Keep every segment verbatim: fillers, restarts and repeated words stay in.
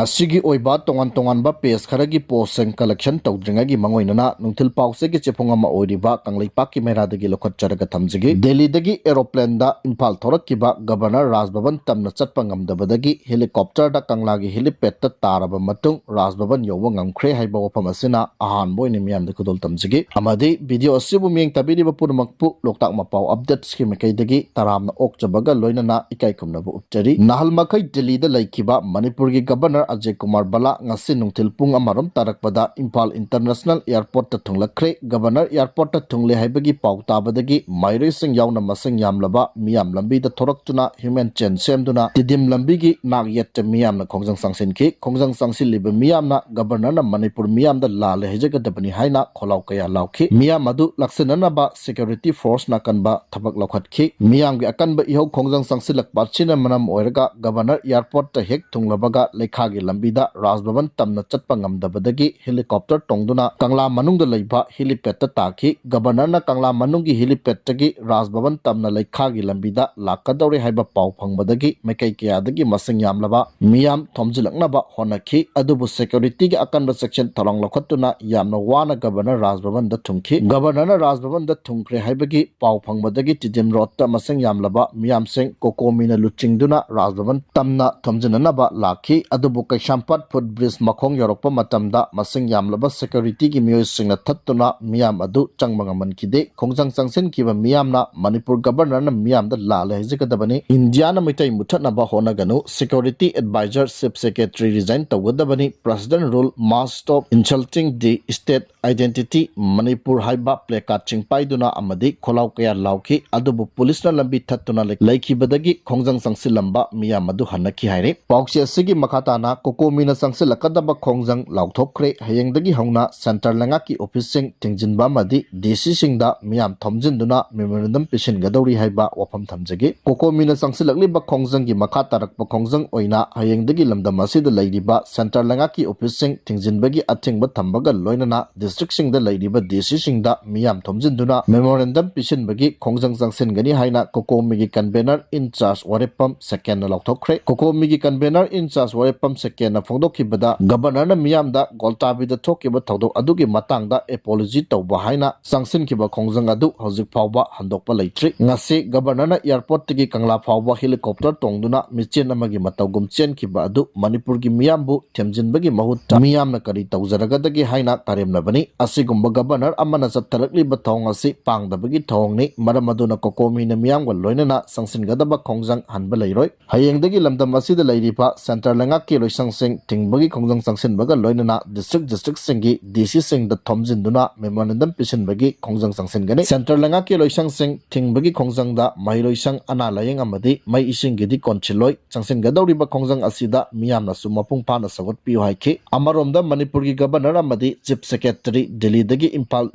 ꯑꯁꯤꯒꯤ ꯑꯣꯏꯕ ꯇꯣꯉꯥꯟ ꯇꯣꯉꯥꯟꯕ page ꯈꯔꯒꯤ postꯁꯤꯡ collection ꯇꯧꯗ꯭ꯔꯤꯉꯩꯒꯤ ꯃꯥꯡꯑꯣꯏꯅꯅ ꯅꯨꯡꯊꯤꯜ ꯄꯥꯎꯆꯦꯒꯤ ꯆꯦꯐꯣꯡ ꯑꯃ ꯑꯣꯏꯔꯤꯕ ꯀꯪꯂꯩꯄꯥꯛꯀꯤ ꯃꯩꯔꯥꯗꯒꯤ ꯂꯧꯈꯠꯆꯔꯒ ꯊꯝꯖꯒꯦ꯫ ꯗꯦꯜꯂꯤꯗꯒꯤ aeroplaneꯗ ꯏꯝꯐꯥꯜ ꯊꯣꯔꯛꯈꯤꯕ Governor ꯔꯥꯖ ꯚꯕꯟ ꯇꯝꯅ ꯆꯠꯄ ꯉꯝꯗꯕꯗꯒꯤ helicopterꯗ ꯀꯪꯂꯥꯒꯤ helipadꯇ ꯇꯥꯔꯕ ꯃꯇꯨꯡ ꯔꯥꯖ ꯚꯕꯟ ꯌꯧꯕ ꯉꯝꯈ꯭ꯔꯦ ꯍꯥꯏꯕ ꯋꯥꯐꯝ ꯑꯁꯤꯅ ꯑꯍꯥꯟꯕ ꯑꯣꯏꯅ ꯃꯤꯌꯥꯝꯗ ꯈꯨꯗꯣꯜ ꯇꯝꯖꯒꯦ꯫ ꯑꯃꯗꯤ video ꯑꯁꯤꯕꯨ ꯃꯤꯠꯌꯦꯡ ꯇꯥꯕꯤꯔꯤꯕ ꯄꯨꯝꯅꯃꯛꯄꯨ ꯂꯣꯛꯇꯥꯛ ꯃꯄꯥꯎ updatesꯀꯤ ꯃꯥꯏꯀꯩꯗꯒꯤ ꯇꯔꯥꯝꯅ ꯑꯣꯛꯆꯕꯒ ꯂꯣꯏꯅꯅ ꯏꯀꯥꯏ ꯈꯨꯝꯅꯕ ꯎꯠꯆꯔꯤ꯫ ꯅꯍꯥꯜ ꯃꯈꯩ ꯗꯦꯜꯂꯤꯗ ꯂꯩꯈꯤꯕ ꯃꯅꯤꯄꯨꯔꯒꯤ Governor ꯑꯖꯌ ꯀꯨꯃꯥꯔ ꯚꯜꯂꯥ ꯉꯁꯤ ꯅꯨꯡꯊꯤꯜ ꯄꯨꯡ ꯑꯃꯔꯣꯝ ꯇꯥꯔꯛꯄꯗ ꯏꯝꯐꯥꯜ International Airportꯇ ꯊꯨꯡꯂꯛꯈ꯭ꯔꯦ꯫ Governor airportꯇ ꯊꯨꯡꯂꯦ ꯍꯥꯏꯕꯒꯤ ꯄꯥꯎ ꯇꯥꯕꯗꯒꯤ ꯃꯍꯩꯔꯣꯏꯁꯤꯡ ꯌꯥꯎꯅ ꯃꯁꯤꯡ ꯌꯥꯝꯂꯕ ꯃꯤꯌꯥꯝ ꯂꯝꯕꯤꯗ ꯊꯣꯔꯛꯇꯨꯅ human chain ꯁꯦꯝꯗꯨꯅ ꯇꯤꯗꯤꯝ ꯂꯝꯕꯤꯒꯤ ꯅꯥꯛ ꯌꯦꯠꯇ ꯃꯤꯌꯥꯝꯅ ꯈꯣꯡꯖꯪ ꯆꯪꯁꯤꯟꯈꯤ꯫ ꯈꯣꯡꯖꯪ ꯆꯪꯁꯤꯜꯂꯤꯕ ꯃꯤꯌꯥꯝꯅ Governorꯅ ꯃꯅꯤꯄꯨꯔ ꯃꯤꯌꯥꯝꯗ ꯂꯥꯜꯂꯦ ꯍꯥꯏꯖꯒꯗꯕꯅꯤ ꯍꯥꯏꯅ ꯈꯣꯜꯂꯥꯎ ꯀꯌꯥ ꯂꯥꯎꯈꯤ꯫ ꯃꯤꯌꯥꯝ ꯑꯗꯨ ꯂꯥꯛꯁꯤꯟꯅꯅꯕ security forceꯅ ꯑꯀꯟꯕ ꯊꯕꯛ ꯂꯧꯈꯠꯈꯤ꯫ ꯃꯤꯌꯥꯝꯒꯤ ꯑꯀꯟꯕ ꯏꯍꯧ ꯈꯣꯡꯖꯪ ꯆꯪꯁꯤꯜꯂꯛꯄ ꯑꯁꯤꯅ ꯃꯔꯝ ꯑꯣꯏꯔꯒ Governor airportꯇ ꯍꯦꯛ ꯊꯨꯡꯂꯕꯒ ꯂꯩꯈꯥꯒꯤ ꯂꯝꯕꯤꯗ ꯔꯥꯖ ꯚꯕꯟ ꯇꯝꯅ ꯆꯠꯄ ꯉꯝꯗꯕꯗꯒꯤ helicopter ꯇꯣꯡꯗꯨꯅ ꯀꯪꯂꯥ ꯃꯅꯨꯡꯗ ꯂꯩꯕ helipadꯇ ꯇꯥꯈꯤ꯫ Governorꯅ ꯀꯪꯂꯥ ꯃꯅꯨꯡꯒꯤ helipadꯇꯒꯤ ꯔꯥꯖ ꯚꯕꯟ ꯇꯝꯅ ꯂꯩꯈꯥꯒꯤ ꯂꯝꯕꯤꯗ ꯂꯥꯛꯀꯗꯧꯔꯦ ꯍꯥꯏꯕ ꯄꯥꯎ ꯐꯪꯕꯗꯒꯤ ꯃꯥꯏꯀꯩ ꯀꯌꯥꯗꯒꯤ ꯃꯁꯤꯡ ꯌꯥꯝꯂꯕ ꯃꯤꯌꯥꯝ ꯊꯣꯝꯖꯤꯜꯂꯛꯅꯕ ꯍꯣꯠꯅꯈꯤ꯫ ꯑꯗꯨꯕꯨ securityꯒꯤ ꯑꯀꯟꯕ ꯆꯦꯛꯁꯤꯟ ꯊꯧꯔꯥꯡ ꯂꯧꯈꯠꯇꯨꯅ ꯌꯥꯝꯅ ꯋꯥꯅ Governor ꯔꯥꯖ ꯚꯕꯟꯗ ꯊꯨꯡꯈꯤ꯫ Governorꯅ ꯔꯥꯖ ꯚꯕꯟꯗ ꯊꯨꯡꯈ꯭ꯔꯦ ꯍꯥꯏꯕꯒꯤ ꯄꯥꯎ ꯐꯪꯕꯗꯒꯤ ꯇꯤꯗꯤꯝ roadꯇ ꯃꯁꯤꯡ ꯌꯥꯝꯂꯕ ꯃꯤꯌꯥꯝꯁꯤꯡ COCOMIꯅ ꯂꯨꯆꯤꯡꯗꯨꯅ ꯔꯥꯖ ꯚꯕꯟ ꯇꯝꯅ ꯊꯣꯝꯖꯤꯟꯅꯅꯕ ꯂꯥꯛꯈꯤ꯫ ꯑꯗꯨꯕꯨ ꯀꯩꯁꯥꯝꯄꯥꯠ footbridge ꯃꯈꯣꯡ ꯌꯧꯔꯛꯄ ꯃꯇꯝꯗ ꯃꯁꯤꯡ ꯌꯥꯝꯂꯕ securityꯒꯤ ꯃꯤꯑꯣꯏꯁꯤꯡꯅ ꯊꯠꯇꯨꯅ ꯃꯤꯌꯥꯝ ꯑꯗꯨ ꯆꯪꯕ ꯉꯝꯍꯟꯈꯤꯗꯦ꯫ ꯈꯣꯡꯖꯪ ꯆꯪꯁꯤꯟꯈꯤꯕ ꯃꯤꯌꯥꯝꯅ ꯃꯅꯤꯄꯨꯔ Governorꯅ ꯃꯤꯌꯥꯝꯗ ꯂꯥꯜꯂꯦ ꯍꯥꯏꯖꯒꯗꯕꯅꯤ, ꯏꯟꯗꯤꯌꯥꯅ Meitei ꯃꯨꯠꯊꯠꯅꯕ ꯍꯣꯠꯅꯒꯅꯨ, security advisor, chief secretary resign ꯇꯧꯒꯗꯕꯅꯤ, President rule must stop insulting the state identity, Manipur ꯍꯥꯏꯕ placardꯁꯤꯡ ꯄꯥꯏꯗꯨꯅ ꯑꯃꯗꯤ ꯈꯣꯜꯂꯥꯎ ꯀꯌꯥ ꯂꯥꯎꯈꯤ꯫ ꯑꯗꯨꯕꯨ ꯄꯨꯂꯤꯁꯅ ꯂꯝꯕꯤ ꯊꯠꯇꯨꯅ ꯂꯩ-, ꯂꯩꯈꯤꯕꯗꯒꯤ ꯈꯣꯡꯖꯪ ꯆꯪꯁꯤꯜꯂꯝꯕ ꯃꯤꯌꯥꯝ ꯑꯗꯨ ꯍꯟꯅꯈꯤ ꯍꯥꯏꯔꯤ꯫ ꯄꯥꯎꯆꯦ ꯑꯁꯤꯒꯤ ꯃꯈꯥ ꯇꯥꯅ COCOMIꯅ ꯆꯪꯁꯤꯜꯂꯛꯀꯗꯕ ꯈꯣꯡꯖꯪ ꯂꯥꯎꯊꯣꯛꯈ꯭ꯔꯦ꯫ ꯍꯌꯦꯡꯗꯒꯤ ꯍꯧꯅ centre ꯂꯩꯉꯥꯛꯀꯤ officeꯁꯤꯡ ꯊꯤꯡꯖꯤꯟꯕ ꯑꯃꯗꯤ DC ꯁꯤꯡꯗ ꯃꯤꯌꯥꯝ ꯊꯣꯝꯖꯤꯟꯗꯨꯅ memorandum ꯄꯤꯁꯤꯟꯒꯗꯧꯔꯤ ꯍꯥꯏꯕ ꯋꯥꯐꯝ ꯊꯝꯖꯒꯦ꯫ COCOMIꯅ ꯆꯪꯁꯤꯜꯂꯛꯂꯤꯕ ꯈꯣꯡꯖꯪꯒꯤ ꯃꯈꯥ ꯇꯥꯔꯛꯄ ꯈꯣꯡꯖꯪ ꯑꯣꯏꯅ ꯍꯌꯦꯡꯗꯒꯤ ꯂꯝꯗꯝ ꯑꯁꯤꯗ ꯂꯩꯔꯤꯕ centre ꯂꯩꯉꯥꯛꯀꯤ officeꯁꯤꯡ ꯊꯤꯡꯖꯤꯟꯕꯒꯤ ꯑꯊꯤꯡꯕ ꯊꯝꯕꯒ ꯂꯣꯏꯅꯅ districtꯁꯤꯡꯗ ꯂꯩꯔꯤꯕ DC ꯁꯤꯡꯗ ꯃꯤꯌꯥꯝ ꯊꯣꯝꯖꯤꯟꯗꯨꯅ memorandum ꯄꯤꯁꯤꯟꯕꯒꯤ ꯈꯣꯡꯖꯪ ꯆꯪꯁꯤꯟꯒꯅꯤ ꯍꯥꯏꯅ COCOMIꯒꯤ convener in charge ꯋꯥꯔꯦꯞꯐꯝ ꯁꯦꯀꯦꯟꯅ ꯂꯥꯎꯊꯣꯛꯈ꯭ꯔꯦ꯫ COCOMIꯒꯤ convener in charge ꯋꯥꯔꯦꯞꯐꯝ ꯁꯦꯀꯦꯟꯅ ꯐꯣꯡꯗꯣꯛꯈꯤꯕꯗ, ꯒꯕꯔꯅꯔꯅ ꯃꯤꯌꯥꯝꯗ ꯒꯣꯜꯇꯥꯕꯤꯗ ꯊꯣꯛꯈꯤꯕ ꯊꯧꯗꯣꯛ ꯑꯗꯨꯒꯤ ꯃꯇꯥꯡꯗ ꯑꯦꯄꯣꯂꯣꯖꯤ ꯇꯧꯕ ꯍꯥꯏꯅ ꯆꯪꯁꯤꯟꯈꯤꯕ ꯈꯣꯡꯖꯪ ꯑꯗꯨ ꯍꯧꯖꯤꯛ ꯐꯥꯎꯕ ꯍꯟꯗꯣꯛꯄ ꯂꯩꯇ꯭ꯔꯤ꯫ ꯉꯁꯤ ꯒꯕꯔꯅꯔꯅ ꯑꯦꯌꯥꯔꯄꯣꯔꯠꯇꯒꯤ ꯀꯪꯂꯥ ꯐꯥꯎꯕ ꯍꯦꯂꯤꯀꯣꯞꯇꯔ ꯇꯣꯡꯗꯨꯅ ꯃꯤꯆꯦꯟ ꯑꯃꯒꯤ ꯃꯇꯧꯒꯨꯝ ꯆꯦꯟꯈꯤꯕ ꯑꯗꯨ ꯃꯅꯤꯄꯨꯔꯒꯤ ꯃꯤꯌꯥꯝꯕꯨ ꯊꯦꯝꯖꯤꯟꯕꯒꯤ ꯃꯍꯨꯠꯇ ꯃꯤꯌꯥꯝꯅ ꯀꯔꯤ ꯇꯧꯖꯔꯒꯗꯒꯦ ꯍꯥꯏꯅ ꯇꯥꯔꯦꯝꯅꯕꯅꯤ꯫ ꯑꯁꯤꯒꯨꯝꯕ ꯒꯕꯔꯅꯔ ꯑꯃꯅ ꯆꯠꯊꯔꯛꯂꯤꯕ ꯊꯧꯑꯣꯡ ꯑꯁꯤ ꯄꯥꯡꯗꯕꯒꯤ ꯊꯧꯑꯣꯡꯅꯤ꯫ ꯃꯔꯝ ꯑꯗꯨꯅ ꯀꯣꯀꯣꯃꯤꯅ ꯃꯤꯌꯥꯝꯒ ꯂꯣꯏꯅꯅ ꯆꯪꯁꯤꯟꯒꯗꯕ ꯈꯣꯡꯖꯪ ꯍꯟꯕ ꯂꯩꯔꯣꯏ꯫ ꯍꯌꯦꯡꯗꯒꯤ ꯂꯝꯗꯝ ꯑꯁꯤꯗ ꯂꯩꯔꯤꯕ ꯁꯦꯟꯇꯔ ꯂꯩꯉꯥꯛꯀꯤ ꯂꯣꯏꯁꯪꯁꯤꯡ ꯊꯤꯡꯕꯒꯤ ꯈꯣꯡꯖꯪ ꯆꯪꯁꯤꯟꯕꯒ ꯂꯣꯏꯅꯅ ꯗꯤꯁꯇ꯭ꯔꯤꯛ ꯗꯤꯁꯇ꯭ꯔꯤꯛꯁꯤꯡꯒꯤ ꯗꯤ ꯁꯤꯁꯤꯡꯗ ꯊꯣꯝꯖꯤꯟꯗꯨꯅ ꯃꯦꯃꯣꯔꯦꯟꯗꯝ ꯄꯤꯁꯤꯟꯕꯒꯤ ꯈꯣꯡꯖꯪ ꯆꯪꯁꯤꯟꯒꯅꯤ꯫ ꯁꯦꯟꯇꯔ ꯂꯩꯉꯥꯛꯀꯤ ꯂꯣꯏꯁꯪꯁꯤꯡ ꯊꯤꯡꯕꯒꯤ ꯈꯣꯡꯖꯪꯗ ꯃꯍꯩꯂꯣꯏꯁꯪ, ꯑꯅꯥ ꯂꯥꯌꯦꯡ ꯑꯃꯗꯤ ꯃꯩ ꯏꯁꯤꯡꯒꯤꯗꯤ ꯀꯣꯟꯁꯤꯜꯂꯣꯏ꯫ ꯆꯪꯁꯤꯟꯒꯗꯧꯔꯤꯕ ꯈꯣꯡꯖꯪ ꯑꯁꯤꯗ ꯃꯤꯌꯥꯝꯅꯁꯨ ꯃꯄꯨꯡ ꯐꯥꯅ ꯁꯧꯒꯠꯄꯤꯌꯨ ꯍꯥꯏꯈꯤ꯫ ꯑꯃꯔꯣꯝꯗ ꯃꯅꯤꯄꯨꯔꯒꯤ ꯒꯕꯔꯅꯔ ꯑꯃꯗꯤ ꯆꯤꯐ ꯁꯦꯀ꯭ꯔꯦꯇꯔꯤ ꯗꯤꯜꯂꯤꯗꯒꯤ ꯏꯝꯐꯥꯜ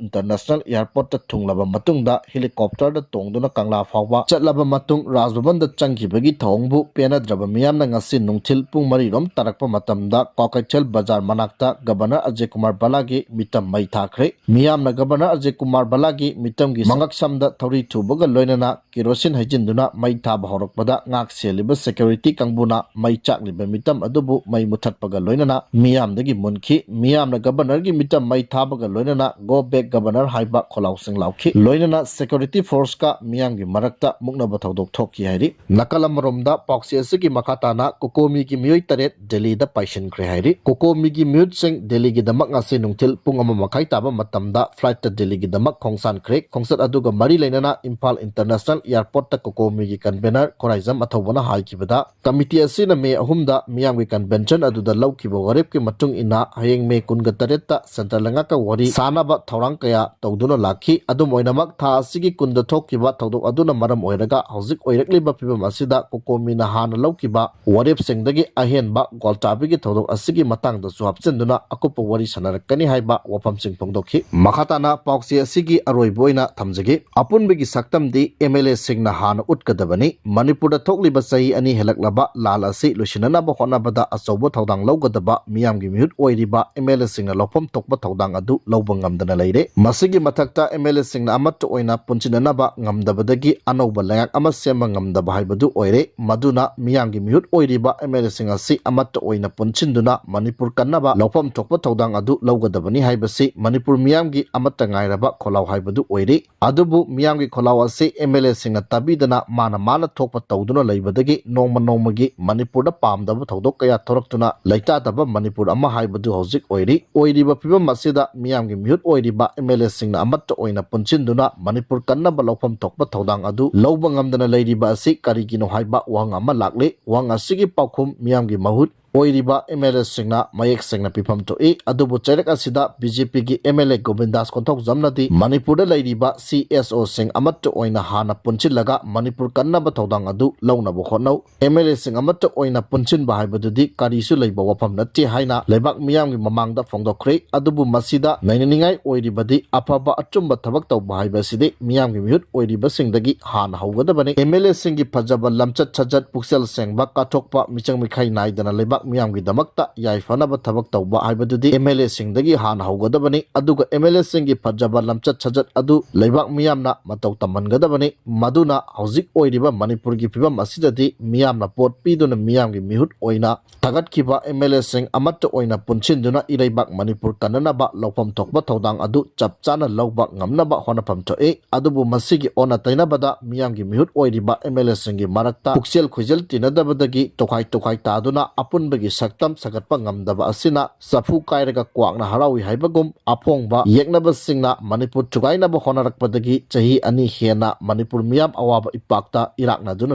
ꯏꯟꯇꯔꯅꯦꯁꯅꯦꯜ ꯑꯦꯌꯥꯔꯄꯣꯔꯠꯇ ꯊꯨꯡꯂꯕ ꯃꯇꯨꯡꯗ ꯍꯦꯂꯤꯀꯣꯞꯇꯔꯗ ꯇꯣꯡꯗꯨꯅ ꯀꯪꯂꯥ ꯐꯥꯎꯕ ꯆꯠꯂꯕ ꯃꯇꯨꯡ ꯔꯥꯖꯚꯕꯟꯗ ꯆꯪꯈꯤꯕꯒꯤ ꯊꯧꯑꯣꯡꯕꯨ ꯄꯦꯟꯅꯗ꯭ꯔꯕ ꯃꯤꯌꯥꯝꯅ ꯉꯁꯤ ꯅꯨꯡꯊꯤꯜ ꯄꯨꯡ ꯃꯔꯤꯔꯣꯝ ꯇꯥꯔꯛꯄ ꯃꯇꯝꯗ ꯀ꯭ꯋꯥꯀꯩꯊꯦꯜ ꯕꯖꯥꯔ ꯃꯅꯥꯛꯇ ꯒꯕꯔꯅꯔ ꯑꯖꯌ ꯀꯨꯃꯥꯔ ꯚꯜꯂꯥꯒꯤ ꯃꯤꯇꯝ ꯃꯩ ꯊꯥꯈ꯭ꯔꯦ꯫ ꯃꯤꯌꯥꯝꯅ ꯒꯕꯔꯅꯔ ꯑꯖꯌ ꯀꯨꯃꯥꯔ ꯚꯜꯂꯥꯒꯤ ꯃꯤꯇꯝꯒꯤ ꯃꯉꯛꯁꯝꯗ ꯊꯧꯔꯤ ꯊꯨꯕꯒ ꯂꯣꯏꯅꯅ ꯀꯦꯔꯣꯁꯤꯟ ꯍꯩꯖꯤꯟꯗꯨꯅ ꯃꯩ ꯊꯥꯕ ꯍꯧꯔꯛꯄꯗ ꯉꯥꯛ ꯁꯦꯜꯂꯤꯕ ꯁꯦꯀ꯭ꯌꯨꯔꯤꯇꯤ ꯀꯥꯡꯕꯨꯅ ꯃꯩ ꯆꯥꯛꯂꯤꯕ ꯃꯤꯇꯝ ꯑꯗꯨꯕꯨ ꯃꯩ ꯃꯨꯊꯠꯄꯒ ꯂꯣꯏꯅꯅ ꯃꯤꯌꯥꯝꯗꯒꯤ ꯃꯨꯟꯈꯤ꯫ ꯃꯤꯌꯥꯝꯅ ꯒꯕꯔꯅꯔꯒꯤ ꯃꯤꯇꯝ ꯃꯩ ꯊꯥꯕꯒ ꯂꯣꯏꯅꯅ "Go back, Governor" ꯍꯥꯏꯕ ꯈꯣꯜꯂꯥꯎꯁꯤꯡ ꯂꯥꯎꯈꯤ꯫ ꯂꯣꯏꯅꯅ ꯁꯦꯀ꯭ꯌꯨꯔꯤꯇꯤ ꯐꯣꯔꯁꯀ ꯃꯤꯌꯥꯝꯒꯤ ꯃꯔꯛꯇ ꯃꯨꯛꯅꯕ ꯊꯧꯗꯣꯛ ꯊꯣꯛꯈꯤ ꯍꯥꯏꯔꯤ꯫ ꯅꯥꯀꯜ ꯑꯃꯔꯣꯝꯗ ꯄꯥꯎꯆꯦ ꯑꯁꯤꯒꯤ ꯃꯈꯥ ꯇꯥꯅ ꯀꯣꯀꯣꯃꯤꯒꯤ ꯃꯤꯑꯣꯏ ꯇꯔꯦꯠ ꯗꯦꯜꯂꯤꯗ ꯄꯥꯏꯁꯤꯟꯈ꯭ꯔꯦ ꯍꯥꯏꯔꯤ꯫ ꯀꯣꯀꯣꯃꯤꯒꯤ ꯃꯤꯍꯨꯠꯁꯤꯡ ꯗꯦꯜꯂꯤꯒꯤꯗꯃꯛ ꯉꯁꯤ ꯅꯨꯡꯊꯤꯜ ꯄꯨꯡ ꯑꯃ ꯃꯈꯥꯏ ꯇꯥꯕ ꯃꯇꯝꯗ ꯐ꯭ꯂꯥꯏꯠꯇ ꯗꯦꯜꯂꯤꯒꯤꯗꯃꯛ ꯈꯣꯡꯁꯥꯟꯈ꯭ꯔꯦ꯫ ꯈꯣꯡꯆꯠ ꯑꯗꯨꯒ ꯃꯔꯤ ꯂꯩꯅꯅ ꯏꯝꯐꯥꯜ ꯏꯟꯇꯔꯅꯦꯁꯅꯦꯜ ꯑꯦꯌꯥꯔꯄꯣꯔꯠꯇ ꯀꯣꯀꯣꯃꯤꯒꯤ ꯀꯟꯚꯦꯅꯔ ꯈꯣꯔꯥꯏꯖꯝ ꯑꯊꯧꯕꯅ ꯍꯥꯏꯈꯤꯕꯗ, ꯀꯃꯤꯇꯤ ꯑꯁꯤꯅ ꯃꯦ ꯑꯍꯨꯝꯗ ꯃꯤꯌꯥꯝꯒꯤ ꯀꯟꯚꯦꯟꯁꯟ ꯑꯗꯨꯗ ꯂꯧꯈꯤꯕ ꯋꯥꯔꯦꯞꯀꯤ ꯃꯇꯨꯡ ꯏꯟꯅ ꯍꯌꯦꯡ ꯃꯦ ꯀꯨꯟꯒ ꯇꯔꯦꯠꯇ ꯁꯦꯟꯇꯔ ꯂꯩꯉꯥꯛꯀ ꯋꯥꯔꯤ ꯁꯥꯅꯕ ꯊꯧꯔꯥꯡ ꯀꯌꯥ ꯇꯧꯗꯨꯅ ꯂꯥꯛꯈꯤ꯫ ꯑꯗꯨꯝ ꯑꯣꯏꯅꯃꯛ, ꯊꯥ ꯑꯁꯤꯒꯤ ꯀꯨꯟꯗ ꯊꯣꯛꯈꯤꯕ ꯊꯧꯗꯣꯛ ꯑꯗꯨꯅ ꯃꯔꯝ ꯑꯣꯏꯔꯒ ꯍꯧꯖꯤꯛ ꯑꯣꯏꯔꯛꯂꯤꯕ ꯐꯤꯕꯝ ꯑꯁꯤꯗ ꯀꯣꯀꯣꯃꯤꯅ ꯍꯥꯟꯅ ꯂꯧꯈꯤꯕ ꯋꯥꯔꯦꯞꯁꯤꯡꯗꯒꯤ ꯑꯍꯦꯟꯕ ꯒꯣꯜꯇꯥꯕꯤꯒꯤ ꯊꯧꯗꯣꯛ ꯑꯁꯤꯒꯤ ꯃꯇꯥꯡꯗꯁꯨ ꯍꯥꯞꯆꯤꯟꯗꯨꯅ ꯑꯀꯨꯞꯄ ꯋꯥꯔꯤ ꯁꯥꯟꯅꯔꯛꯀꯅꯤ ꯍꯥꯏꯕ ꯋꯥꯐꯝꯁꯤꯡ ꯐꯣꯡꯗꯣꯛꯈꯤ꯫ ꯃꯈꯥ ꯇꯥꯅ ꯄꯥꯎꯆꯦ ꯑꯁꯤꯒꯤ ꯑꯔꯣꯏꯕ ꯑꯣꯏꯅ ꯊꯝꯖꯒꯦ꯫ ꯑꯄꯨꯟꯕꯒꯤ ꯁꯛꯇꯝꯗꯤ ꯑꯦꯝ ꯑꯦꯜ ꯑꯦꯁꯤꯡꯅ ꯍꯥꯟꯅ ꯎꯠꯀꯗꯕꯅꯤ꯫ ꯃꯅꯤꯄꯨꯔꯗ ꯊꯣꯛꯂꯤꯕ ꯆꯍꯤ ꯑꯅꯤ ꯍꯦꯜꯂꯛꯂꯕ ꯂꯥꯜ ꯑꯁꯤ ꯂꯣꯏꯁꯤꯟꯅꯅꯕ ꯍꯣꯠꯅꯕꯗ ꯑꯆꯧꯕ ꯊꯧꯗꯥꯡ ꯂꯧꯒꯗꯕ ꯃꯤꯌꯥꯝꯒꯤ ꯃꯤꯍꯨꯠ ꯑꯣꯏꯔꯤꯕ ꯑꯦꯝ ꯑꯦꯜ ꯑꯦꯁꯤꯡꯅ ꯂꯧꯐꯝ ꯊꯣꯛꯄ ꯊꯧꯗꯥꯡ ꯑꯗꯨ ꯂꯧꯕ ꯉꯝꯗꯅ ꯂꯩꯔꯦ꯫ ꯃꯁꯤꯒꯤ ꯃꯊꯛꯇ ꯑꯦꯝ ꯑꯦꯜ ꯑꯦꯁꯤꯡꯅ ꯑꯃꯠꯇ ꯑꯣꯏꯅ ꯄꯨꯟꯁꯤꯟꯅꯅꯕ ꯉꯝꯗꯕꯗꯒꯤ ꯑꯅꯧꯕ ꯂꯩꯉꯥꯛ ꯑꯃ ꯁꯦꯝꯕ ꯉꯝꯗꯕ ꯍꯥꯏꯕꯗꯨ ꯑꯣꯏꯔꯦ꯫ ꯃꯗꯨꯅ ꯃꯤꯌꯥꯝꯒꯤ ꯃꯤꯍꯨꯠ ꯑꯣꯏꯔꯤꯕ ꯑꯦꯝ ꯑꯦꯜ ꯑꯦꯁꯤꯡ ꯑꯁꯤ ꯑꯃꯠꯇ ꯑꯣꯏꯅ ꯄꯨꯟꯁꯤꯟꯗꯨꯅ ꯃꯅꯤꯄꯨꯔ ꯀꯟꯅꯕ ꯂꯧꯐꯝ ꯊꯣꯛꯄ ꯊꯧꯗꯥꯡ ꯑꯗꯨ ꯂꯧꯒꯗꯕꯅꯤ ꯍꯥꯏꯕꯁꯤ ꯃꯅꯤꯄꯨꯔ ꯃꯤꯌꯥꯝꯒꯤ ꯑꯃꯠꯇ ꯉꯥꯏꯔꯕ ꯈꯣꯜꯂꯥꯎ ꯍꯥꯏꯕꯗꯨ ꯑꯣꯏꯔꯤ꯫ ꯑꯗꯨꯕꯨ ꯃꯤꯌꯥꯝꯒꯤ ꯈꯣꯜꯂꯥꯎ ꯑꯁꯤ ꯑꯦꯝ ꯑꯦꯜ ꯑꯦꯁꯤꯡꯅ ꯇꯥꯕꯤꯗꯅ ꯃꯥꯅ ꯃꯥꯅ ꯊꯣꯛꯄ ꯇꯧꯗꯨꯅ ꯂꯩꯕꯗꯒꯤ ꯅꯣꯡꯃ ꯅꯣꯡꯃꯒꯤ ꯃꯅꯤꯄꯨꯔꯗ ꯄꯥꯝꯗꯕ ꯊꯧꯗꯣꯛ ꯀꯌꯥ ꯊꯣꯔꯛꯇꯨꯅ ꯂꯩꯇꯥꯗꯕ ꯃꯅꯤꯄꯨꯔ ꯑꯃ ꯍꯥꯏꯕꯗꯨ ꯍꯧꯖꯤꯛ ꯑꯣꯏꯔꯤ꯫ ꯑꯣꯏꯔꯤꯕ ꯐꯤꯕꯝ ꯑꯁꯤꯗ ꯃꯤꯌꯥꯝꯒꯤ ꯃꯤꯍꯨꯠ ꯑꯣꯏꯔꯤꯕ ꯑꯦꯝ ꯑꯦꯜ ꯑꯦꯁꯤꯡꯅ ꯑꯃꯠꯇ ꯑꯣꯏꯅ ꯄꯨꯟꯁꯤꯟꯗꯨꯅ ꯃꯅꯤꯄꯨꯔ ꯀꯟꯅꯕ ꯂꯧꯐꯝ ꯊꯣꯛꯄ ꯊꯧꯗꯥꯡ ꯑꯗꯨ ꯂꯧꯕ ꯉꯝꯗꯅ ꯂꯩꯔꯤꯕ ꯑꯁꯤ ꯀꯔꯤꯒꯤꯅꯣ ꯍꯥꯏꯕ ꯋꯥꯍꯪ ꯑꯃ ꯂꯥꯛꯂꯤ꯫ ꯋꯥꯍꯪ ꯑꯁꯤꯒꯤ ꯄꯥꯎꯈꯨꯝ ꯃꯤꯌꯥꯝꯒꯤ ꯃꯍꯨꯠ ꯑꯣꯏꯔꯤꯕ ꯑꯦꯝ ꯑꯦꯜ ꯑꯦꯁꯤꯡꯅ ꯃꯌꯦꯛ ꯁꯦꯡꯅ ꯄꯤꯐꯝ ꯊꯣꯛꯏ꯫ ꯑꯗꯨꯕꯨ ꯆꯩꯔꯛ ꯑꯁꯤꯗ ꯕꯤ ꯖꯦ ꯄꯤꯒꯤ ꯑꯦꯝ ꯑꯦꯜ ꯑꯦ ꯒꯣꯕꯤꯟꯗꯥꯁ ꯀꯣꯟꯊꯧꯖꯝꯅꯗꯤ ꯃꯅꯤꯄꯨꯔꯗ ꯂꯩꯔꯤꯕ ꯁꯤ ꯑꯦꯁ ꯑꯣꯁꯤꯡ ꯑꯃꯠꯇ ꯑꯣꯏꯅ ꯍꯥꯟꯅ ꯄꯨꯟꯁꯤꯜꯂꯒ ꯃꯅꯤꯄꯨꯔ ꯀꯟꯅꯕ ꯊꯧꯗꯥꯡ ꯑꯗꯨ ꯂꯧꯅꯕ ꯍꯣꯠꯅꯧ꯫ ꯑꯦꯝ ꯑꯦꯜ ꯑꯦꯁꯤꯡ ꯑꯃꯠꯇ ꯑꯣꯏꯅ ꯄꯨꯟꯁꯤꯟꯕ ꯍꯥꯏꯕꯗꯨꯗꯤ ꯀꯔꯤꯁꯨ ꯂꯩꯕ ꯋꯥꯐꯝ ꯅꯠꯇꯦ ꯍꯥꯏꯅ ꯂꯩꯕꯥꯛ ꯃꯤꯌꯥꯝꯒꯤ ꯃꯃꯥꯡꯗ ꯐꯣꯡꯗꯣꯛꯈ꯭ꯔꯦ꯫ ꯑꯗꯨꯕꯨ ꯃꯁꯤꯗ ꯅꯩꯅꯅꯤꯡꯉꯥꯏ ꯑꯣꯏꯔꯤꯕꯗꯤ ꯑꯐꯕ ꯑꯆꯨꯝꯕ ꯊꯕꯛ ꯇꯧꯕ ꯍꯥꯏꯕꯁꯤꯗꯤ ꯃꯤꯌꯥꯝꯒꯤ ꯃꯤꯍꯨꯠ ꯑꯣꯏꯔꯤꯕꯁꯤꯡꯗꯒꯤ ꯍꯥꯟꯅ ꯍꯧꯒꯗꯕꯅꯤ꯫ ꯑꯦꯝ ꯑꯦꯜ ꯑꯦꯁꯤꯡꯒꯤ ꯐꯖꯕ ꯂꯝꯆꯠ ꯁꯥꯖꯠ, ꯄꯨꯛꯆꯦꯜ ꯁꯦꯡꯕ, ꯀꯠꯊꯣꯛꯄ, ꯃꯤꯆꯪ ꯃꯤꯈꯥꯏ ꯅꯥꯏꯗꯅ ꯂꯩꯕꯥꯛ ꯃꯤꯌꯥꯝꯒꯤꯗꯃꯛꯇ ꯌꯥꯏꯐꯅꯕ ꯊꯕꯛ ꯇꯧꯕ ꯍꯥꯏꯕꯗꯨꯗꯤ ꯑꯦꯝ ꯑꯦꯜ ꯑꯦꯁꯤꯡꯗꯒꯤ ꯍꯥꯟꯅ ꯍꯧꯒꯗꯕꯅꯤ꯫ ꯑꯗꯨꯒ ꯑꯦꯝ ꯑꯦꯜ ꯑꯦꯁꯤꯡꯒꯤ ꯐꯖꯕ ꯂꯝꯆꯠ ꯁꯥꯖꯠ ꯑꯗꯨ ꯂꯩꯕꯥꯛ ꯃꯤꯌꯥꯝꯅ ꯃꯇꯧ ꯇꯝꯍꯟꯒꯗꯕꯅꯤ꯫ ꯃꯗꯨꯅ ꯍꯧꯖꯤꯛ ꯑꯣꯏꯔꯤꯕ ꯃꯅꯤꯄꯨꯔꯒꯤ ꯐꯤꯕꯝ ꯑꯁꯤꯗꯗꯤ ꯃꯤꯌꯥꯝꯅ ꯚꯣꯠ ꯄꯤꯗꯨꯅ ꯃꯤꯌꯥꯝꯒꯤ ꯃꯤꯍꯨꯠ ꯑꯣꯏꯅ ꯊꯥꯒꯠꯈꯤꯕ ꯑꯦꯝ ꯑꯦꯜ ꯑꯦꯁꯤꯡ ꯑꯃꯠꯇ ꯑꯣꯏꯅ ꯄꯨꯟꯁꯤꯟꯗꯨꯅ ꯏꯔꯩꯕꯥꯛ ꯃꯅꯤꯄꯨꯔ ꯀꯟꯅꯅꯕ ꯂꯧꯐꯝ ꯊꯣꯛꯄ ꯊꯧꯗꯥꯡ ꯑꯗꯨ ꯆꯞ ꯆꯥꯅ ꯂꯧꯕ ꯉꯝꯅꯕ ꯍꯣꯠꯅꯐꯝ ꯊꯣꯛꯏ꯫ ꯑꯗꯨꯕꯨ ꯃꯁꯤꯒꯤ ꯑꯣꯟꯅ ꯇꯩꯅꯕꯗ ꯃꯤꯌꯥꯝꯒꯤ ꯃꯤꯍꯨꯠ ꯑꯣꯏꯔꯤꯕ ꯑꯦꯝ ꯑꯦꯜ ꯑꯦꯁꯤꯡꯒꯤ ꯃꯔꯛꯇ ꯄꯨꯛꯆꯦꯜ ꯈꯣꯏꯖꯦꯜ ꯇꯤꯟꯅꯗꯕꯗꯒꯤ ꯇꯣꯈꯥꯏ ꯇꯣꯈꯥꯏ ꯇꯥꯗꯨꯅ ꯑꯄꯨꯟꯕꯒꯤ ꯁꯛꯇꯝ ꯁꯥꯒꯠꯄ ꯉꯝꯗꯕ ꯑꯁꯤꯅ ꯆꯐꯨ ꯀꯥꯏꯔꯒ ꯀ꯭ꯋꯥꯛꯅ ꯍꯔꯥꯎꯏ ꯍꯥꯏꯕꯒꯨꯝ ꯑꯐꯣꯡꯕ ꯌꯦꯛꯅꯕꯁꯤꯡꯅ ꯃꯅꯤꯄꯨꯔ ꯊꯨꯒꯥꯏꯅꯕ ꯍꯣꯠꯅꯔꯛꯄꯗꯒꯤ ꯆꯍꯤ ꯑꯅꯤ ꯍꯦꯟꯅ ꯃꯅꯤꯄꯨꯔ ꯃꯤꯌꯥꯝ ꯑꯋꯥꯕ ꯏꯄꯥꯛꯇ ꯏꯔꯥꯛꯅꯗꯨꯅ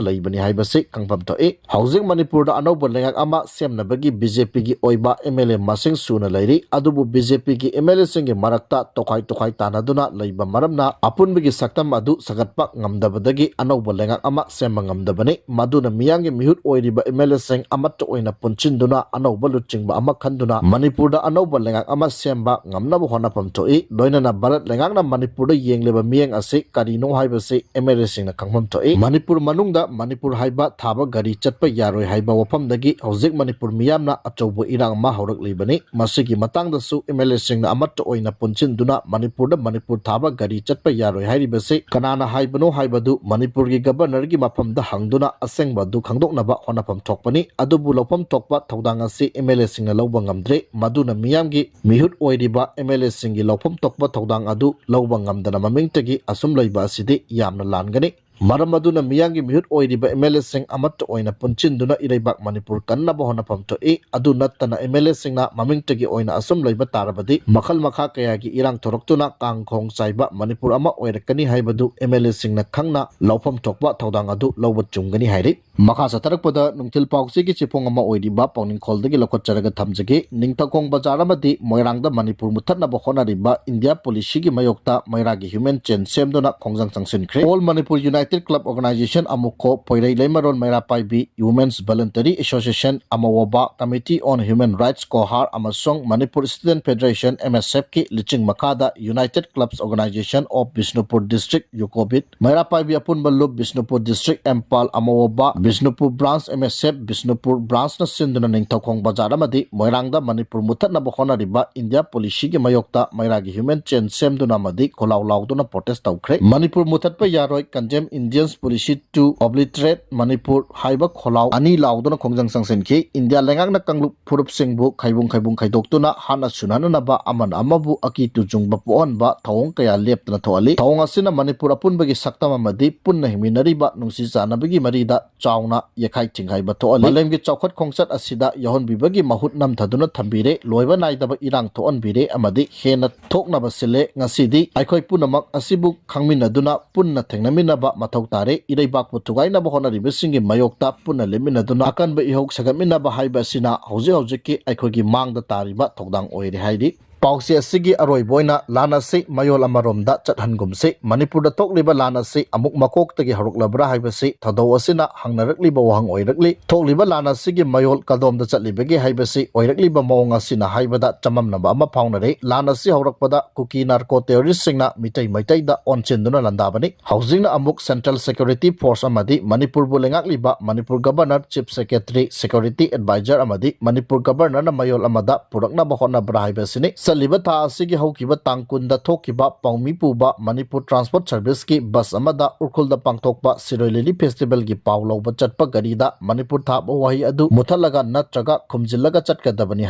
ꯂꯩꯕꯅꯤ ꯍꯥꯏꯕꯁꯤ ꯈꯪꯐꯝ ꯊꯣꯛꯏ꯫ ꯍꯧꯖꯤꯛ ꯃꯅꯤꯄꯨꯔꯗ ꯑꯅꯧꯕ ꯂꯩꯉꯥꯛ ꯑꯃ ꯁꯦꯝꯅꯕꯒꯤ ꯕꯤ ꯖꯦ ꯄꯤꯒꯤ ꯑꯣꯏꯕ ꯑꯦꯝ ꯑꯦꯜ ꯑꯦ ꯃꯁꯤꯡ ꯁꯨꯅ ꯂꯩꯔꯤ꯫ ꯑꯗꯨꯕꯨ ꯕꯤ ꯖꯦ ꯄꯤꯒꯤ ꯑꯦꯝ ꯑꯦꯜ ꯑꯦꯁꯤꯡꯒꯤ ꯃꯔꯛꯇ ꯇꯣꯈꯥꯏ ꯇꯣꯈꯥꯏ ꯇꯥꯟꯅꯗꯨꯅ ꯂꯩꯕ ꯃꯔꯝꯅ ꯑꯄꯨꯟꯕꯒꯤ ꯁꯛꯇꯝ ꯑꯗꯨ ꯁꯥꯒꯠꯄ ꯉꯝꯗꯕꯗꯒꯤ ꯑꯅꯧꯕ ꯂꯩꯉꯥꯛ ꯑꯃ ꯁꯦꯝꯕ ꯉꯝꯗꯕꯅꯤ꯫ ꯃꯗꯨꯅ ꯃꯤꯌꯥꯝꯒꯤ ꯃꯤꯍꯨꯠ ꯑꯣꯏꯔꯤꯕ ꯑꯦꯝ ꯑꯦꯜ ꯑꯦꯁꯤꯡ ꯑꯃꯠꯇ ꯑꯣꯏꯅ ꯄꯨꯟꯁꯤꯟꯗꯨꯅ ꯑꯅꯧꯕ ꯂꯨꯆꯤꯡꯕ ꯑꯃ ꯈꯟꯗꯨꯅ ꯃꯅꯤꯄꯨꯔꯗ ꯑꯅꯧꯕ ꯂꯩꯉꯥꯛ ꯑꯃ ꯁꯦꯝꯕ ꯉꯝꯅꯕ ꯍꯣꯠꯅꯐꯝ ꯊꯣꯛꯏ꯫ ꯂꯣꯏꯅꯅ ꯚꯥꯔꯠ ꯂꯩꯉꯥꯛꯅ ꯃꯅꯤꯄꯨꯔꯗ ꯌꯦꯡꯂꯤꯕ ꯃꯤꯠꯌꯦꯡ ꯑꯁꯤ ꯀꯔꯤꯅꯣ ꯍꯥꯏꯕꯁꯤ ꯑꯦꯝ ꯑꯦꯜ ꯑꯦꯁꯤꯡꯅ ꯈꯪꯐꯝ ꯊꯣꯛꯏ꯫ ꯃꯅꯤꯄꯨꯔ ꯃꯅꯨꯡꯗ ꯃꯅꯤꯄꯨꯔ ꯍꯥꯏꯕ ꯊꯥꯕ ꯒꯥꯔꯤ ꯆꯠꯄ ꯌꯥꯔꯣꯏ ꯍꯥꯏꯕ ꯋꯥꯐꯝꯗꯒꯤ ꯍꯧꯖꯤꯛ ꯃꯅꯤꯄꯨꯔ ꯃꯤꯌꯥꯝꯅ ꯑꯆꯧꯕ ꯏꯔꯥꯡ ꯑꯃ ꯍꯧꯔꯛꯂꯤꯕꯅꯤ꯫ ꯃꯁꯤꯒꯤ ꯃꯇꯥꯡꯗꯁꯨ ꯑꯦꯝ ꯑꯦꯜ ꯑꯦꯁꯤꯡꯅ ꯑꯃꯠꯇ ꯑꯣꯏꯅ ꯄꯨꯟꯁꯤꯟꯗꯨꯅ ꯃꯅꯤꯄꯨꯔꯗ ꯃꯅꯤꯄꯨꯔ ꯊꯥꯕ ꯒꯥꯔꯤ ꯆꯠꯄ ꯌꯥꯔꯣꯏ ꯍꯥꯏꯔꯤꯕꯁꯤ ꯀꯅꯥꯅ ꯍꯥꯏꯕꯅꯣ ꯍꯥꯏꯕꯗꯨ ꯃꯅꯤꯄꯨꯔꯒꯤ ꯒꯕꯔꯅꯔꯒꯤ ꯃꯐꯝꯗ ꯍꯪꯗꯨꯅ ꯑꯁꯦꯡꯕ ꯑꯗꯨ ꯈꯪꯗꯣꯛꯅꯕ ꯍꯣꯠꯅꯐꯝ ꯊꯣꯛꯄꯅꯤ꯫ ꯑꯗꯨꯕꯨ ꯂꯧꯐꯝ ꯊꯣꯛꯄ ꯊꯣꯛꯄ ꯊꯧꯗꯥꯡ ꯑꯁꯤ ꯑꯦꯝ ꯑꯦꯜ ꯑꯦꯁꯤꯡꯅ ꯂꯧꯕ ꯉꯝꯗ꯭ꯔꯦ꯫ ꯃꯗꯨꯅ ꯃꯤꯌꯥꯝꯒꯤ ꯃꯤꯍꯨꯠ ꯑꯣꯏꯔꯤꯕ ꯑꯦꯝ ꯑꯦꯜ ꯑꯦꯁꯤꯡꯒꯤ ꯂꯧꯐꯝ ꯊꯣꯛꯄ ꯊꯧꯗꯥꯡ ꯑꯗꯨ ꯂꯧꯕ ꯉꯝꯗꯅ ꯃꯃꯤꯡꯇꯒꯤ ꯑꯁꯨꯝ ꯂꯩꯕ ꯑꯁꯤꯗꯤ ꯌꯥꯝꯅ ꯂꯥꯟꯒꯅꯤ꯫ ꯃꯔꯝ ꯑꯗꯨꯅ ꯃꯤꯌꯥꯝꯒꯤ ꯃꯤꯍꯨꯠ ꯑꯣꯏꯔꯤꯕ ꯑꯦꯝ ꯑꯦꯜ ꯑꯦꯁꯤꯡ ꯑꯃꯠꯇ ꯑꯣꯏꯅ ꯄꯨꯟꯁꯤꯟꯗꯨꯅ ꯏꯔꯩꯕꯥꯛ ꯃꯅꯤꯄꯨꯔ ꯀꯟꯅꯕ ꯍꯣꯠꯅꯐꯝ ꯊꯣꯛꯏ꯫ ꯑꯗꯨ ꯅꯠꯇꯅ ꯑꯦꯝ ꯑꯦꯜ ꯑꯦꯁꯤꯡꯅ ꯃꯃꯤꯡꯇꯒꯤ ꯑꯣꯏꯅ ꯑꯁꯨꯝ ꯂꯩꯕ ꯇꯥꯔꯕꯗꯤ ꯃꯈꯜ ꯃꯈꯥ ꯀꯌꯥꯒꯤ ꯏꯔꯥꯡ ꯊꯣꯔꯛꯇꯨꯅ ꯀꯥꯡꯈꯣꯡ ꯆꯥꯏꯕ ꯃꯅꯤꯄꯨꯔ ꯑꯃ ꯑꯣꯏꯔꯛꯀꯅꯤ ꯍꯥꯏꯕꯗꯨ ꯑꯦꯝ ꯑꯦꯜ ꯑꯦꯁꯤꯡꯅ ꯈꯪꯅ ꯂꯧꯐꯝ ꯊꯣꯛꯄ ꯊꯧꯗꯥꯡ ꯑꯗꯨ ꯂꯧꯕ ꯆꯨꯝꯒꯅꯤ ꯍꯥꯏꯔꯤ꯫ ꯃꯈꯥ ꯆꯠꯊꯔꯛꯄꯗ ꯅꯨꯡꯊꯤꯜ ꯄꯥꯎꯆꯦꯒꯤ ꯆꯦꯐꯣꯡ ꯑꯃ ꯑꯣꯏꯔꯤꯕ ꯄꯥꯎꯅꯤꯡꯈꯣꯜꯗꯒꯤ ꯂꯧꯈꯠꯆꯔꯒ ꯊꯝꯖꯒꯦ꯫ ꯅꯤꯡꯊꯧꯈꯣꯡ ꯕꯖꯥꯔ ꯑꯃꯗꯤ ꯃꯣꯏꯔꯥꯡꯗ ꯃꯅꯤꯄꯨꯔ ꯃꯨꯊꯠꯅꯕ ꯍꯣꯠꯅꯔꯤꯕ ꯏꯟꯗꯤꯌꯥ ꯄꯨꯂꯤꯁꯁꯤꯒꯤ ꯃꯥꯌꯣꯛꯇ ꯃꯩꯔꯥꯒꯤ human chain ꯁꯦꯝꯗꯨꯅ ꯈꯣꯡꯖꯪ ꯆꯪꯁꯤꯟꯈ꯭ꯔꯦ꯫ All Manipur United Club Organization, ꯑꯃꯨꯈꯣ, ꯄꯣꯏꯔꯩ ꯂꯩꯃꯔꯣꯟ ꯃꯩꯔꯥ ꯄꯥꯏꯕꯤ Women's Voluntary Association, ꯑꯃꯋꯣꯕꯥ, Committee on Human Rights, ꯀꯣꯍꯥꯔ, ꯑꯃꯁꯨꯡ Manipur Student Federation, M S F ꯀꯤ ꯂꯨꯆꯤꯡ ꯃꯈꯥꯗ United Clubs Organization of Bishnupur District, ꯌꯨꯀꯣꯕꯤꯠ, ꯃꯩꯔꯥ ꯄꯥꯏꯕꯤ ꯑꯄꯨꯟꯕ ꯂꯨꯞ, Bishnupur district, Empal, Amuwoba, Bishnupur branch, M S F, Bishnupur ꯕ꯭ꯔꯥꯟꯁꯅ ꯁꯤꯟꯗꯨꯅ ꯅꯤꯡꯊꯧꯈꯣꯡ ꯕꯖꯥꯔ ꯑꯃꯗꯤ ꯃꯣꯏꯔꯥꯡꯗ ꯃꯅꯤꯄꯨꯔ ꯃꯨꯊꯠꯅꯕ ꯍꯣꯠꯅꯔꯤꯕ ꯏꯟꯗꯤꯌꯥ ꯄꯨꯂꯤꯁꯁꯤꯒꯤ ꯃꯥꯌꯣꯛꯇ ꯃꯩꯔꯥꯒꯤ human chain ꯁꯦꯝꯗꯨꯅ ꯑꯃꯗꯤ ꯈꯣꯜꯂꯥꯎ ꯂꯥꯎꯗꯨꯅ protest ꯇꯧꯈ꯭ꯔꯦ꯫ ꯃꯅꯤꯄꯨꯔ ꯃꯨꯊꯠꯄ ꯌꯥꯔꯣꯏ, Condemn India's Policy to Obliterate Manipur ꯍꯥꯏꯕ ꯈꯣꯜꯂꯥꯎ ꯑꯅꯤ ꯂꯥꯎꯗꯨꯅ ꯈꯣꯡꯖꯪ ꯆꯪꯁꯤꯟꯈꯤ꯫ ꯏꯟꯗꯤꯌꯥ ꯂꯩꯉꯥꯛꯅ ꯀꯥꯡꯂꯨꯞ ꯐꯨꯔꯨꯞꯁꯤꯡꯕꯨ ꯈꯥꯏꯕꯨꯡ ꯈꯥꯏꯕꯨꯡ ꯈꯥꯏꯗꯣꯛꯇꯨꯅ ꯍꯥꯠꯅ ꯁꯨꯅꯅꯅꯕ ꯑꯃꯅ ꯑꯃꯕꯨ ꯑꯀꯤ ꯇꯨꯖꯨꯡꯕ ꯄꯣꯛꯍꯟꯕ ꯊꯧꯑꯣꯡ ꯀꯌꯥ ꯂꯦꯞꯇꯅ ꯊꯣꯛꯍꯜꯂꯤ꯫ ꯊꯧꯑꯣꯡ ꯑꯁꯤꯅ ꯃꯅꯤꯄꯨꯔ ꯑꯄꯨꯟꯕꯒꯤ ꯁꯛꯇꯝ ꯑꯃꯗꯤ ꯄꯨꯟꯅ ꯍꯤꯡꯃꯤꯟꯅꯔꯤꯕ ꯅꯨꯡꯁꯤ ꯆꯥꯟꯅꯕꯒꯤ ꯃꯔꯤꯗ ꯆꯥꯎꯅ ꯌꯩꯈꯥꯏ ꯊꯤꯡꯒꯥꯏꯕ ꯊꯣꯛꯍꯜꯂꯤ꯫ ꯃꯥꯂꯦꯝꯒꯤ ꯆꯥꯎꯈꯠ ꯈꯣꯡꯆꯠ ꯑꯁꯤꯗ ꯌꯥꯎꯍꯟꯕꯤꯕꯒꯤ ꯃꯍꯨꯠ ꯅꯝꯊꯗꯨꯅ ꯊꯝꯕꯤꯔꯦ, ꯂꯣꯏꯕ ꯅꯥꯏꯗꯕ ꯏꯔꯥꯡ ꯊꯣꯛꯍꯟꯕꯤꯔꯦ ꯑꯃꯗꯤ ꯍꯦꯟꯅ ꯊꯣꯛꯅꯕ ꯁꯤꯜꯂꯦ꯫ ꯉꯁꯤꯗꯤ ꯑꯩꯈꯣꯏ ꯄꯨꯝꯅꯃꯛ ꯑꯁꯤꯕꯨ ꯈꯪꯃꯤꯟꯅꯗꯨꯅ ꯄꯨꯟꯅ ꯊꯦꯡꯅꯃꯤꯟꯅꯕ ꯃꯊꯧ ꯇꯥꯔꯦ꯫ ꯏꯔꯩꯕꯥꯛꯄꯨ ꯊꯨꯒꯥꯏꯅꯕ ꯍꯣꯠꯅꯔꯤꯕꯁꯤꯡꯒꯤ ꯃꯥꯌꯣꯛꯇ ꯄꯨꯟꯅ ꯂꯦꯞꯃꯤꯟꯅꯗꯨꯅ ꯑꯀꯟꯕ ꯏꯍꯧ ꯁꯦꯝꯒꯠꯃꯤꯟꯅꯕ ꯍꯥꯏꯕ ꯑꯁꯤꯅ ꯍꯧꯖꯤꯛ ꯍꯧꯖꯤꯛꯀꯤ ꯑꯩꯈꯣꯏꯒꯤ ꯃꯥꯡꯗ ꯇꯥꯔꯤꯕ ꯊꯧꯗꯥꯡ ꯑꯣꯏꯔꯦ ꯍꯥꯏꯔꯤ꯫ ꯄꯥꯎꯆꯦ ꯑꯁꯤꯒꯤ ꯑꯔꯣꯏꯕ ꯑꯣꯏꯅ ꯂꯥꯟ ꯑꯁꯤ ꯃꯌꯣꯜ ꯑꯃꯔꯣꯝꯗ ꯆꯠꯍꯟꯒꯨꯝꯁꯤ꯫ ꯃꯅꯤꯄꯨꯔꯗ ꯊꯣꯛꯂꯤꯕ ꯂꯥꯟ ꯑꯁꯤ ꯑꯃꯨꯛ ꯃꯀꯣꯛꯇꯒꯤ ꯍꯧꯔꯛꯂꯕ꯭ꯔꯥ ꯍꯥꯏꯕꯁꯤ ꯊꯧꯗꯧ ꯑꯁꯤꯅ ꯍꯪꯅꯔꯛꯂꯤꯕ ꯋꯥꯍꯪ ꯑꯣꯏꯔꯛꯂꯤ꯫ ꯊꯣꯛꯂꯤꯕ ꯂꯥꯟ ꯑꯁꯤꯒꯤ ꯃꯌꯣꯜ ꯀꯗꯣꯝꯗ ꯆꯠꯂꯤꯕꯒꯦ ꯍꯥꯏꯕꯁꯤ ꯑꯣꯏꯔꯛꯂꯤꯕ ꯃꯑꯣꯡ ꯑꯁꯤꯅ ꯍꯥꯏꯕꯗ ꯆꯃꯝꯅꯕ ꯑꯃ ꯐꯥꯎꯅꯔꯦ꯫ ꯂꯥꯟ ꯑꯁꯤ ꯍꯧꯔꯛꯄꯗ ꯀꯨꯀꯤ narco terroristꯁꯤꯡꯅ ꯃꯤꯇꯩ ꯃꯩꯇꯩꯗ ꯑꯣꯟꯁꯤꯟꯗꯨꯅ ꯂꯥꯟꯗꯥꯕꯅꯤ꯫ ꯍꯧꯖꯤꯛꯅ ꯑꯃꯨꯛ Central Security Force ꯑꯃꯗꯤ ꯃꯅꯤꯄꯨꯔꯕꯨ ꯂꯩꯉꯥꯛꯂꯤꯕ Manipur Governor, Chief Secretary, Security Advisor ꯑꯃꯗꯤ ꯃꯅꯤꯄꯨꯔ Governorꯅ ꯃꯌꯣꯜ ꯑꯃꯗ ꯄꯨꯔꯛꯅꯕ ꯍꯣꯠꯅꯕ꯭ꯔꯥ ꯍꯥꯏꯕꯁꯤꯅꯤ꯫ ꯆꯠꯂꯤꯕ ꯊꯥ ꯑꯁꯤꯒꯤ ꯍꯧꯈꯤꯕ ꯇꯥꯡ ꯀꯨꯟꯗ ꯊꯣꯛꯈꯤꯕ ꯄꯥꯎꯃꯤ ꯄꯨꯕ ꯃꯅꯤꯄꯨꯔ ꯇ꯭ꯔꯥꯟꯁꯄꯣꯔꯠ ꯁꯔꯚꯤꯁꯀꯤ ꯕꯁ ꯑꯃꯗ ꯎꯔꯈꯨꯜꯗ ꯄꯥꯡꯊꯣꯛꯄ ꯁꯤꯔꯣꯏ ꯂꯤꯂꯤ ꯐꯦꯁꯇꯤꯚꯦꯜꯒꯤ ꯄꯥꯎ ꯂꯧꯕ ꯆꯠꯄ ꯒꯥꯔꯤꯗ ꯃꯅꯤꯄꯨꯔ ꯊꯥꯕ ꯋꯥꯍꯩ ꯑꯗꯨ ꯃꯨꯊꯠꯂꯒ ꯅꯠꯇ꯭ꯔꯒ ꯈꯨꯝꯖꯤꯜꯂꯒ ꯆꯠꯀꯗꯕꯅꯤ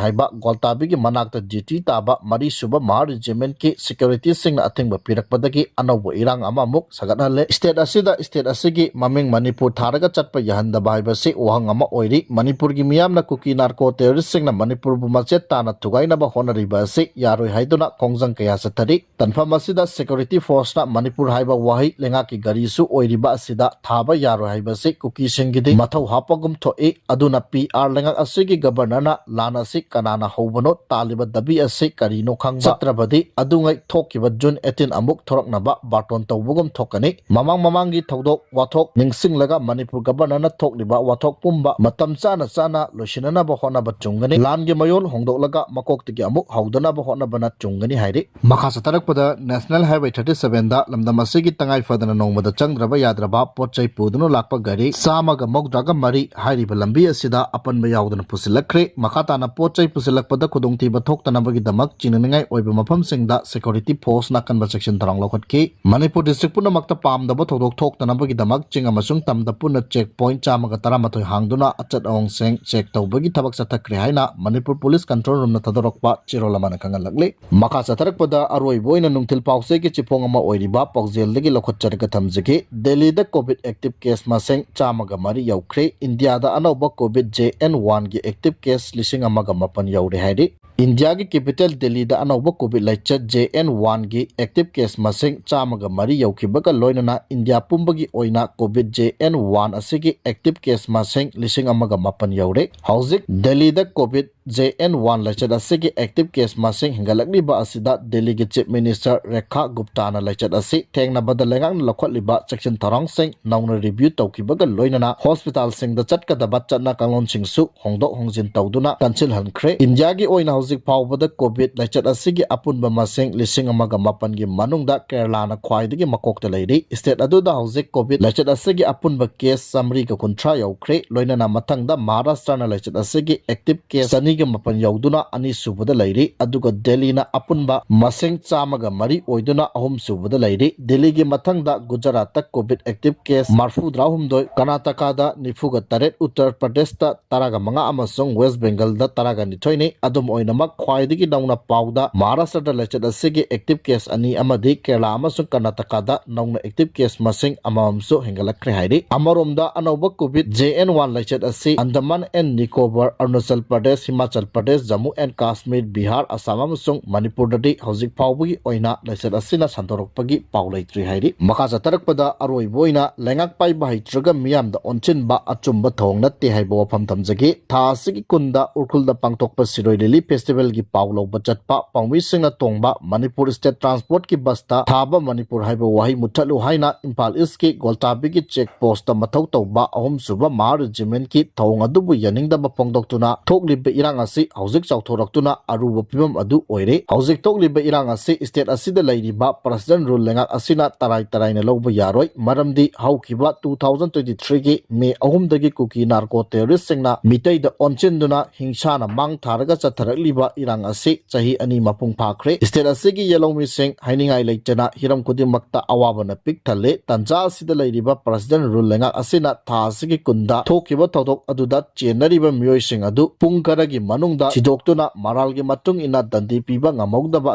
ꯍꯥꯏꯕ ꯒ꯭ꯋꯥꯜꯇꯥꯕꯤꯒꯤ ꯃꯅꯥꯛꯇ ꯗ꯭ꯌꯨꯇꯤ ꯇꯥꯕ ꯃꯔꯤ ꯁꯨꯕ ꯃꯍꯥ ꯔꯦꯖꯤꯃꯦꯟꯠꯀꯤ ꯁꯦꯀ꯭ꯌꯨꯔꯤꯇꯤꯁꯤꯡꯅ ꯑꯊꯤꯡꯕ ꯄꯤꯔꯛꯄꯗꯒꯤ ꯑꯅꯧꯕ ꯏꯔꯥꯡ ꯑꯃꯃꯨꯛ ꯁꯥꯒꯠꯍꯜꯂꯦ꯫ ꯁ꯭ꯇꯦꯠ ꯑꯁꯤꯗ ꯁ꯭ꯇꯦꯠ ꯑꯁꯤꯒꯤ ꯃꯃꯤꯡ ꯃꯅꯤꯄꯨꯔ ꯊꯥꯔꯒ ꯆꯠꯄ ꯌꯥꯍꯟꯗꯕ ꯍꯥꯏꯕꯁꯤ ꯋꯥꯍꯪ ꯑꯃ ꯑꯣꯏꯔꯤ꯫ ꯃꯅꯤꯄꯨꯔꯒꯤ ꯃꯤꯌꯥꯝꯅ ꯀꯨꯀꯤ ꯅꯥꯔꯀꯣ ꯇꯦꯔꯣꯔꯤꯁꯁꯤꯡꯅ ꯃꯅꯤꯄꯨꯔꯕꯨ ꯃꯆꯦꯠ ꯇꯥꯅ ꯊꯨꯒꯥꯏꯅꯕ ꯍꯣꯠꯅꯔꯤꯕ ꯑꯁꯤ ꯌꯥꯔꯣꯏ ꯍꯥꯏꯗꯨꯅ ꯈꯣꯡꯖꯪ ꯀꯌꯥ ꯆꯠꯊꯔꯤ꯫ ꯇꯥꯟꯐꯝ ꯑꯁꯤꯗ ꯁꯦꯀ꯭ꯌꯨꯔꯤꯇꯤ ꯐꯣꯔꯁꯅ ꯃꯅꯤꯄꯨꯔ ꯍꯥꯏꯕ ꯋꯥꯍꯩ ꯂꯩꯉꯥꯛꯀꯤ ꯒꯥꯔꯤꯁꯨ ꯑꯣꯏꯔꯤꯕ ꯑꯁꯤꯗ ꯊꯥꯕ ꯌꯥꯔꯣꯏ ꯍꯥꯏꯕꯁꯤ ꯀꯨꯀꯤꯁꯤꯡꯒꯤꯗꯤ ꯃꯊꯧ ꯍꯥꯞꯄꯒꯨꯝ ꯊꯣꯛꯏ꯫ ꯑꯗꯨꯅ ꯄꯤ ꯑꯥꯔ ꯂꯩꯉꯥꯛ ꯑꯁꯤꯒꯤ ꯒꯕꯔꯅꯔꯅ ꯂꯥꯟ ꯑꯁꯤ ꯀꯅꯥꯅ ꯍꯧꯕꯅꯣ, ꯇꯥꯜꯂꯤꯕ ꯗꯕꯤ ꯑꯁꯤ ꯀꯔꯤꯅꯣ ꯈꯪꯕ ꯆꯠꯇ꯭ꯔꯕꯗꯤ ꯑꯗꯨꯉꯩ ꯊꯣꯛꯈꯤꯕ ꯖꯨꯟ ꯑꯩꯠꯇꯤꯟ ꯑꯃꯨꯛ ꯊꯣꯔꯛꯅꯕ ꯕꯥꯔꯇꯣꯟ ꯇꯧꯕꯒꯨꯝ ꯊꯣꯛꯀꯅꯤ꯫ ꯃꯃꯥꯡ ꯃꯃꯥꯡꯒꯤ ꯊꯧꯗꯣꯛ ꯋꯥꯊꯣꯛ ꯅꯤꯡꯁꯤꯡꯂꯒ ꯃꯅꯤꯄꯨꯔ ꯒꯕꯔꯅꯔꯅ ꯊꯣꯛꯂꯤꯕ ꯋꯥꯊꯣꯛ ꯄꯨꯝꯕ ꯃꯇꯝ ꯆꯥꯅ ꯆꯥꯅ ꯂꯣꯏꯁꯤꯟꯅꯅꯕ ꯍꯣꯠꯅꯕ ꯆꯨꯝꯒꯅꯤ꯫ ꯂꯥꯟꯒꯤ ꯃꯌꯣꯜ ꯍꯣꯡꯗꯣꯛꯂꯒ ꯃꯀꯣꯛꯇꯒꯤ ꯑꯃꯨꯛ ꯍꯧꯗꯅꯕ ꯍꯣꯠꯅꯕꯅ ꯆꯨꯝꯒꯅꯤ ꯍꯥꯏꯔꯤ꯫ ꯃꯈꯥ ꯆꯠꯊꯔꯛꯄꯗ ꯅꯦꯁꯅꯦꯜ ꯍꯥꯏꯋꯦ ꯊꯥꯔꯇꯤ ꯁꯚꯦꯟꯗ ꯂꯝꯗꯝ ꯑꯁꯤꯒꯤ ꯇꯉꯥꯏ ꯐꯗꯅ ꯅꯣꯡꯃꯗ ꯆꯪꯗ꯭ꯔꯕ ꯌꯥꯗ꯭ꯔꯕ ꯄꯣꯠ ꯆꯩ ꯄꯨꯗꯨꯅ ꯂꯥꯛꯄ ꯒꯥꯔꯤ ꯆꯥꯝꯃꯒ ꯃꯧꯗ꯭ꯔꯥꯒ ꯃꯔꯤ ꯍꯥꯏꯔꯤꯕ ꯂꯝꯕꯤ ꯑꯁꯤꯗ ꯑꯄꯟꯕ ꯌꯥꯎꯗꯅ ꯄꯨꯁꯤꯜꯂꯛꯈ꯭ꯔꯦ꯫ ꯃꯈꯥ ꯇꯥꯅ ꯄꯣꯠ ꯆꯩ ꯄꯨꯁꯤꯜꯂꯛꯄꯗ ꯈꯨꯗꯣꯡꯊꯤꯕ ꯊꯣꯛꯇꯅꯕꯒꯤꯗꯃꯛ ꯆꯤꯡꯅꯅꯤꯡꯉꯥꯏ ꯑꯣꯏꯕ ꯃꯐꯝꯁꯤꯡꯗ ꯁꯦꯀ꯭ꯌꯨꯔꯤꯇꯤ ꯐꯣꯔꯁꯅ ꯑꯀꯟꯕ ꯆꯦꯛꯁꯤꯟ ꯊꯧꯔꯥꯡ ꯂꯧꯈꯠꯈꯤ꯫ ꯃꯅꯤꯄꯨꯔ ꯗꯤꯁꯇ꯭ꯔꯤꯛ ꯄꯨꯝꯅꯃꯛꯇ ꯄꯥꯝꯗꯕ ꯊꯧꯗꯣꯛ ꯊꯣꯛꯇꯅꯕꯒꯤꯗꯃꯛ ꯆꯤꯡ ꯑꯃꯁꯨꯡ ꯇꯝꯗ ꯄꯨꯟꯅ ꯆꯦꯛ ꯄꯣꯏꯟꯠ ꯆꯥꯝꯃꯒ ꯇꯔꯥꯃꯥꯊꯣꯏ ꯍꯥꯡꯗꯨꯅ ꯑꯆꯠ ꯑꯋꯣꯡꯁꯤꯡ ꯆꯦꯛ ꯇꯧꯕꯒꯤ ꯊꯕꯛ ꯆꯠꯊꯈ꯭ꯔꯦ ꯍꯥꯏꯅ ꯃꯅꯤꯄꯨꯔ ꯄꯨꯂꯤꯁ ꯀꯟꯇ꯭ꯔꯣꯜ ꯔꯨꯝꯅ ꯊꯥꯗꯣꯔꯛꯄ ꯆꯦꯔꯣꯜ ꯑꯃꯅ ꯈꯪꯍꯜꯂꯛꯂꯤ꯫ ꯃꯈꯥ ꯆꯠꯊꯔꯛꯄꯗ ꯑꯔꯣꯏꯕ ꯑꯣꯏꯅ ꯅꯨꯡꯊꯤꯜ ꯄꯥꯎꯆꯦꯒꯤ ꯆꯤꯐꯣꯡ ꯑꯃ ꯑꯣꯏꯔꯤꯕ ꯄꯥꯎꯖꯦꯜꯗꯒꯤ ꯂꯧꯈꯠꯆꯔꯒ ꯊꯝꯖꯒꯦ꯫ ꯗꯦꯜꯂꯤꯗ ꯀꯣꯚꯤꯗ ꯑꯦꯛꯇꯤꯚ ꯀꯦꯁ ꯃꯁꯤꯡ ꯆꯥꯝꯃꯒ ꯃꯔꯤ ꯌꯧꯈ꯭ꯔꯦ꯫ ꯏꯟꯗꯤꯌꯥꯗ ꯑꯅꯧꯕ ꯀꯣꯚꯤꯗ ꯖꯦ ꯑꯦꯟ ꯋꯥꯟꯒꯤ ꯑꯦꯛꯇꯤꯚ ꯀꯦꯁ ꯂꯤꯁꯤꯡ ꯑꯃꯒ ꯃꯥꯄꯟ ꯌꯧꯔꯦ ꯍꯥꯏꯔꯤ꯫ ꯏꯟꯗꯤꯌꯥꯒꯤ ꯀꯦꯄꯤꯇꯦꯜ ꯗꯦꯜꯂꯤꯗ ꯑꯅꯧꯕ ꯀꯣꯚꯤꯗ ꯂꯥꯏꯆꯠ ꯖꯦ ꯑꯦꯟ ꯋꯥꯟꯒꯤ ꯑꯦꯛꯇꯤꯚ ꯀꯦꯁ ꯃꯁꯤꯡ ꯆꯥꯝꯃꯒ ꯃꯔꯤ ꯌꯧꯈꯤꯕꯒ ꯂꯣꯏꯅꯅ ꯏꯟꯗꯤꯌꯥ ꯄꯨꯝꯕꯒꯤ ꯑꯣꯏꯅ ꯀꯣꯚꯤꯗ ꯖꯦ ꯑꯦꯟ ꯋꯥꯟ ꯑꯁꯤꯒꯤ ꯑꯦꯛꯇꯤꯚ ꯀꯦꯁ ꯃꯁꯤꯡ ꯂꯤꯁꯤꯡ ꯑꯃꯒ ꯃꯥꯄꯟ ꯌꯧꯔꯦ꯫ ꯍꯧꯖꯤꯛ ꯗꯦꯜꯂꯤꯗ ꯀꯣꯚꯤꯗ ꯖꯦ ꯑꯦꯟ ꯋꯥꯟ ꯂꯥꯏꯆꯠ ꯑꯁꯤꯒꯤ ꯑꯦꯛꯇꯤꯚ ꯀꯦꯁ ꯃꯁꯤꯡ ꯍꯦꯟꯒꯠꯂꯛꯂꯤꯕ ꯑꯁꯤꯗ ꯗꯦꯜꯂꯤꯒꯤ ꯆꯤꯐ ꯃꯤꯅꯤꯁꯇꯔ ꯔꯦꯈꯥ ꯒꯨꯞꯇꯥꯅ ꯂꯥꯏꯆꯠ ꯑꯁꯤ ꯊꯦꯡꯅꯕꯗ ꯂꯩꯉꯥꯛꯅ ꯂꯧꯈꯠꯂꯤꯕ ꯆꯦꯛꯁꯤꯟ ꯊꯧꯔꯥꯡꯁꯤꯡ ꯅꯧꯅ ꯔꯤꯚꯤꯌꯨ ꯇꯧꯈꯤꯕꯒ ꯂꯣꯏꯅꯅ ꯍꯣꯁꯄꯤꯇꯥꯜꯁꯤꯡꯗ ꯆꯠꯀꯗꯕ ꯆꯠꯅ ꯀꯥꯡꯂꯣꯟꯁꯤꯡꯁꯨ ꯍꯣꯡꯗꯣꯛ ꯍꯣꯡꯖꯤꯟ ꯇꯧꯗꯨꯅ ꯀꯟꯁꯤꯜꯍꯟꯈ꯭ꯔꯦ꯫ ꯏꯟꯗꯤꯌꯥꯒꯤ ꯑꯣꯏꯅ ꯍꯧꯖꯤꯛ ꯐꯥꯎꯕꯗ ꯀꯣꯚꯤꯗ ꯂꯥꯏꯆꯠ ꯑꯁꯤꯒꯤ ꯑꯄꯨꯟꯕ ꯃꯁꯤꯡ ꯂꯤꯁꯤꯡ ꯑꯃꯒ ꯃꯥꯄꯟꯒꯤ ꯃꯅꯨꯡꯗ ꯀꯦꯔꯂꯥꯅ ꯈ꯭ꯋꯥꯏꯗꯒꯤ ꯃꯀꯣꯛꯇ ꯂꯩꯔꯤ꯫ ꯁ꯭ꯇꯦꯠ ꯑꯗꯨꯗ ꯍꯧꯖꯤꯛ ꯀꯣꯚꯤꯗ ꯂꯥꯏꯆꯠ ꯑꯁꯤꯒꯤ ꯑꯄꯨꯟꯕ ꯀꯦꯁ ꯆꯥꯃꯔꯤꯒ ꯀꯨꯟꯊ꯭ꯔꯥ ꯌꯧꯈ꯭ꯔꯦ꯫ ꯂꯣꯏꯅꯅ ꯃꯊꯪꯗ ꯃꯍꯥꯔꯥꯁꯇ꯭ꯔꯅ ꯂꯥꯏꯆꯠ ꯑꯁꯤꯒꯤ ꯑꯦꯛꯇꯤꯚ ꯀꯦꯁ ꯆꯅꯤ ꯃꯥꯄꯟ ꯌꯧꯗꯨꯅ ꯑꯅꯤꯁꯨꯕꯗ ꯂꯩꯔꯤ, ꯑꯗꯨꯒ ꯗꯦꯜꯂꯤꯅ ꯑꯄꯨꯟꯕ ꯃꯁꯤꯡ ꯆꯥꯝꯃꯒ ꯃꯔꯤ ꯑꯣꯏꯗꯨꯅ ꯑꯍꯨꯝꯁꯨꯕꯗ ꯂꯩꯔꯤ꯫ ꯗꯦꯜꯂꯤꯒꯤ ꯃꯊꯪꯗ ꯒꯨꯖꯔꯥꯠꯇ COVID active case ꯃꯔꯐꯨꯇꯔꯥꯍꯨꯝꯗꯣꯏ, ꯀꯔꯅꯥꯇꯀꯥꯗ ꯅꯤꯐꯨꯒ ꯇꯔꯦꯠ, ꯎꯠꯇꯔ ꯄ꯭ꯔꯗꯦꯁꯇ ꯇꯔꯥꯒ ꯃꯉꯥ ꯑꯃꯁꯨꯡ ꯋꯦꯁ ꯕꯦꯡꯒꯜꯗ ꯇꯔꯥꯒ ꯅꯤꯊꯣꯏꯅꯤ꯫ ꯑꯗꯨꯝ ꯑꯣꯏꯅꯃꯛ, ꯈ꯭ꯋꯥꯏꯗꯒꯤ ꯅꯧꯅ ꯄꯥꯎꯗ ꯃꯍꯥꯔꯥꯁꯇ꯭ꯔꯗ ꯂꯥꯏꯆꯠ ꯑꯁꯤꯒꯤ active case ꯑꯅꯤ ꯑꯃꯗꯤ ꯀꯦꯔꯂꯥ ꯑꯃꯁꯨꯡ ꯀꯔꯅꯥꯇꯀꯥꯗ ꯅꯧꯅ active case ꯃꯁꯤꯡ ꯑꯃꯃꯝꯁꯨ ꯍꯦꯟꯒꯠꯂꯛꯈ꯭ꯔꯦ ꯍꯥꯏꯔꯤ꯫ ꯑꯃꯔꯣꯝꯗ, ꯑꯅꯧꯕ COVID JN one ꯂꯥꯏꯆꯠ ꯑꯁꯤ ꯑꯟꯗꯃꯥꯟ and ꯅꯤꯀꯣꯕꯔ, ꯑꯔꯨꯅꯥꯆꯜ ꯄ꯭ꯔꯗꯦꯁ, ꯍꯤꯃꯥꯆꯜ ꯄ꯭ꯔꯗꯦꯁ, ꯖꯝꯃꯨ and ꯀꯥꯁꯃꯤꯔ, ꯕꯤꯍꯥꯔ, ꯑꯁꯥꯝ ꯑꯃꯁꯨꯡ ꯃꯅꯤꯄꯨꯔꯗꯗꯤ ꯍꯧꯖꯤꯛ ꯐꯥꯎꯕꯒꯤ ꯑꯣꯏꯅ ꯂꯥꯏꯆꯠ ꯑꯁꯤꯅ ꯁꯟꯗꯣꯔꯛꯄꯒꯤ ꯄꯥꯎ ꯂꯩꯇ꯭ꯔꯤ ꯍꯥꯏꯔꯤ꯫ ꯃꯈꯥ ꯆꯠꯊꯔꯛꯄꯗ, ꯑꯔꯣꯏꯕ ꯑꯣꯏꯅ ꯂꯩꯉꯥꯛ ꯄꯥꯏꯕ ꯍꯩꯇ꯭ꯔꯒ ꯃꯤꯌꯥꯝꯗ ꯑꯣꯟꯁꯤꯟꯕ ꯑꯆꯨꯝꯕ ꯊꯧꯑꯣꯡ ꯅꯠꯇꯦ ꯍꯥꯏꯕ ꯋꯥꯐꯝ ꯊꯝꯖꯒꯦ꯫ ꯊꯥ ꯑꯁꯤꯒꯤ ꯀꯨꯟꯗ ꯎꯈ꯭ꯔꯨꯜꯗ ꯄꯥꯡꯊꯣꯛꯄ ꯁꯤꯔꯣꯏ ꯂꯤꯂꯤ ꯐꯦꯁꯇꯤꯚꯦꯜꯒꯤ ꯄꯥꯎ ꯂꯧꯕ ꯆꯠꯄ ꯄꯥꯎꯃꯤꯁꯤꯡꯅ ꯇꯣꯡꯕ ꯃꯅꯤꯄꯨꯔ ꯁ꯭ꯇꯦꯠ ꯇ꯭ꯔꯥꯟꯁꯄꯣꯔꯠꯀꯤ ꯕꯁꯇ ꯊꯥꯕ ꯃꯅꯤꯄꯨꯔ ꯍꯥꯏꯕ ꯋꯥꯍꯩ ꯃꯨꯠꯊꯠꯂꯨ ꯍꯥꯏꯅ ꯏꯝꯐꯥꯜ ꯏꯁꯀꯤ ꯒꯣꯜꯇꯥꯕꯤꯒꯤ ꯆꯦꯛ ꯄꯣꯁꯇ ꯃꯊꯧ ꯇꯧꯕ ꯑꯍꯨꯝꯁꯨꯕ ꯃꯍꯥ ꯔꯦꯖꯤꯃꯦꯟꯠꯀꯤ ꯊꯧꯑꯣꯡ ꯑꯗꯨꯕꯨ ꯌꯥꯅꯤꯡꯗꯕ ꯐꯣꯡꯗꯣꯛꯇꯨꯅ ꯊꯣꯛꯂꯤꯕ ꯏꯔꯥꯡ ꯑꯁꯤ ꯍꯧꯖꯤꯛ ꯆꯥꯎꯊꯣꯔꯛꯇꯨꯅ ꯑꯔꯨꯕ ꯐꯤꯕꯝ ꯑꯗꯨ ꯑꯣꯏꯔꯦ꯫ ꯍꯧꯖꯤꯛ ꯊꯣꯛꯂꯤꯕ ꯏꯔꯥꯡ ꯑꯁꯤ ꯁ꯭ꯇꯦꯠ ꯑꯁꯤꯗ ꯂꯩꯔꯤꯕ ꯄ꯭ꯔꯁꯤꯗꯦꯟꯠ ꯔꯨꯜ ꯂꯩꯉꯥꯛ ꯑꯁꯤꯅ ꯇꯔꯥꯏ ꯇꯔꯥꯏꯅ ꯂꯧꯕ ꯌꯥꯔꯣꯏ, ꯃꯔꯝꯗꯤ ꯍꯧꯈꯤꯕ two thousand twenty threeꯒꯤ ꯃꯦ ꯑꯍꯨꯝꯗꯒꯤ ꯀꯨꯀꯤ ꯅꯥꯔꯀꯣ ꯇꯦꯔꯣꯔꯤꯁꯁꯤꯡꯅ ꯃꯤꯇꯩꯗ ꯑꯣꯟꯁꯤꯟꯗꯨꯅ ꯍꯤꯡꯁꯥꯅ ꯃꯥꯡ ꯊꯥꯔꯒ ꯆꯠꯊꯔꯛꯂꯤꯕ ꯏꯔꯥꯡ ꯑꯁꯤ ꯆꯍꯤ ꯑꯅꯤ ꯃꯄꯨꯡ ꯐꯥꯈ꯭ꯔꯦ꯫ ꯁ꯭ꯇꯦꯠ ꯑꯁꯤꯒꯤ ꯌꯦꯜꯍꯧꯃꯤꯁꯤꯡ ꯍꯥꯏꯅꯤꯡꯉꯥꯏ ꯂꯩꯇꯅ ꯍꯤꯔꯝ ꯈꯨꯗꯤꯡꯃꯛꯇ ꯑꯋꯥꯕꯅ ꯄꯤꯛ ꯊꯜꯂꯦ꯫ ꯇꯟꯖꯥ ꯑꯁꯤꯗ ꯂꯩꯔꯤꯕ ꯄ꯭ꯔꯁꯤꯗꯦꯟꯠ ꯔꯨꯜ ꯂꯩꯉꯥꯛ ꯑꯁꯤꯅ ꯊꯥ ꯑꯁꯤꯒꯤ ꯀꯨꯟꯗ ꯊꯣꯛꯈꯤꯕ ꯊꯧꯗꯣꯛ ꯑꯗꯨꯗ ꯆꯦꯟꯅꯔꯤꯕ ꯃꯤꯑꯣꯏꯁꯤꯡ ꯑꯗꯨ ꯄꯨꯡ ꯈꯔꯒꯤ ꯃꯅꯨꯡꯗ ꯊꯤꯗꯣꯛꯇꯨꯅ ꯃꯔꯥꯜꯒꯤ ꯃꯇꯨꯡ ꯏꯟꯅ ꯗꯟꯗꯤ ꯄꯤꯕ ꯉꯝꯍꯧꯗꯕ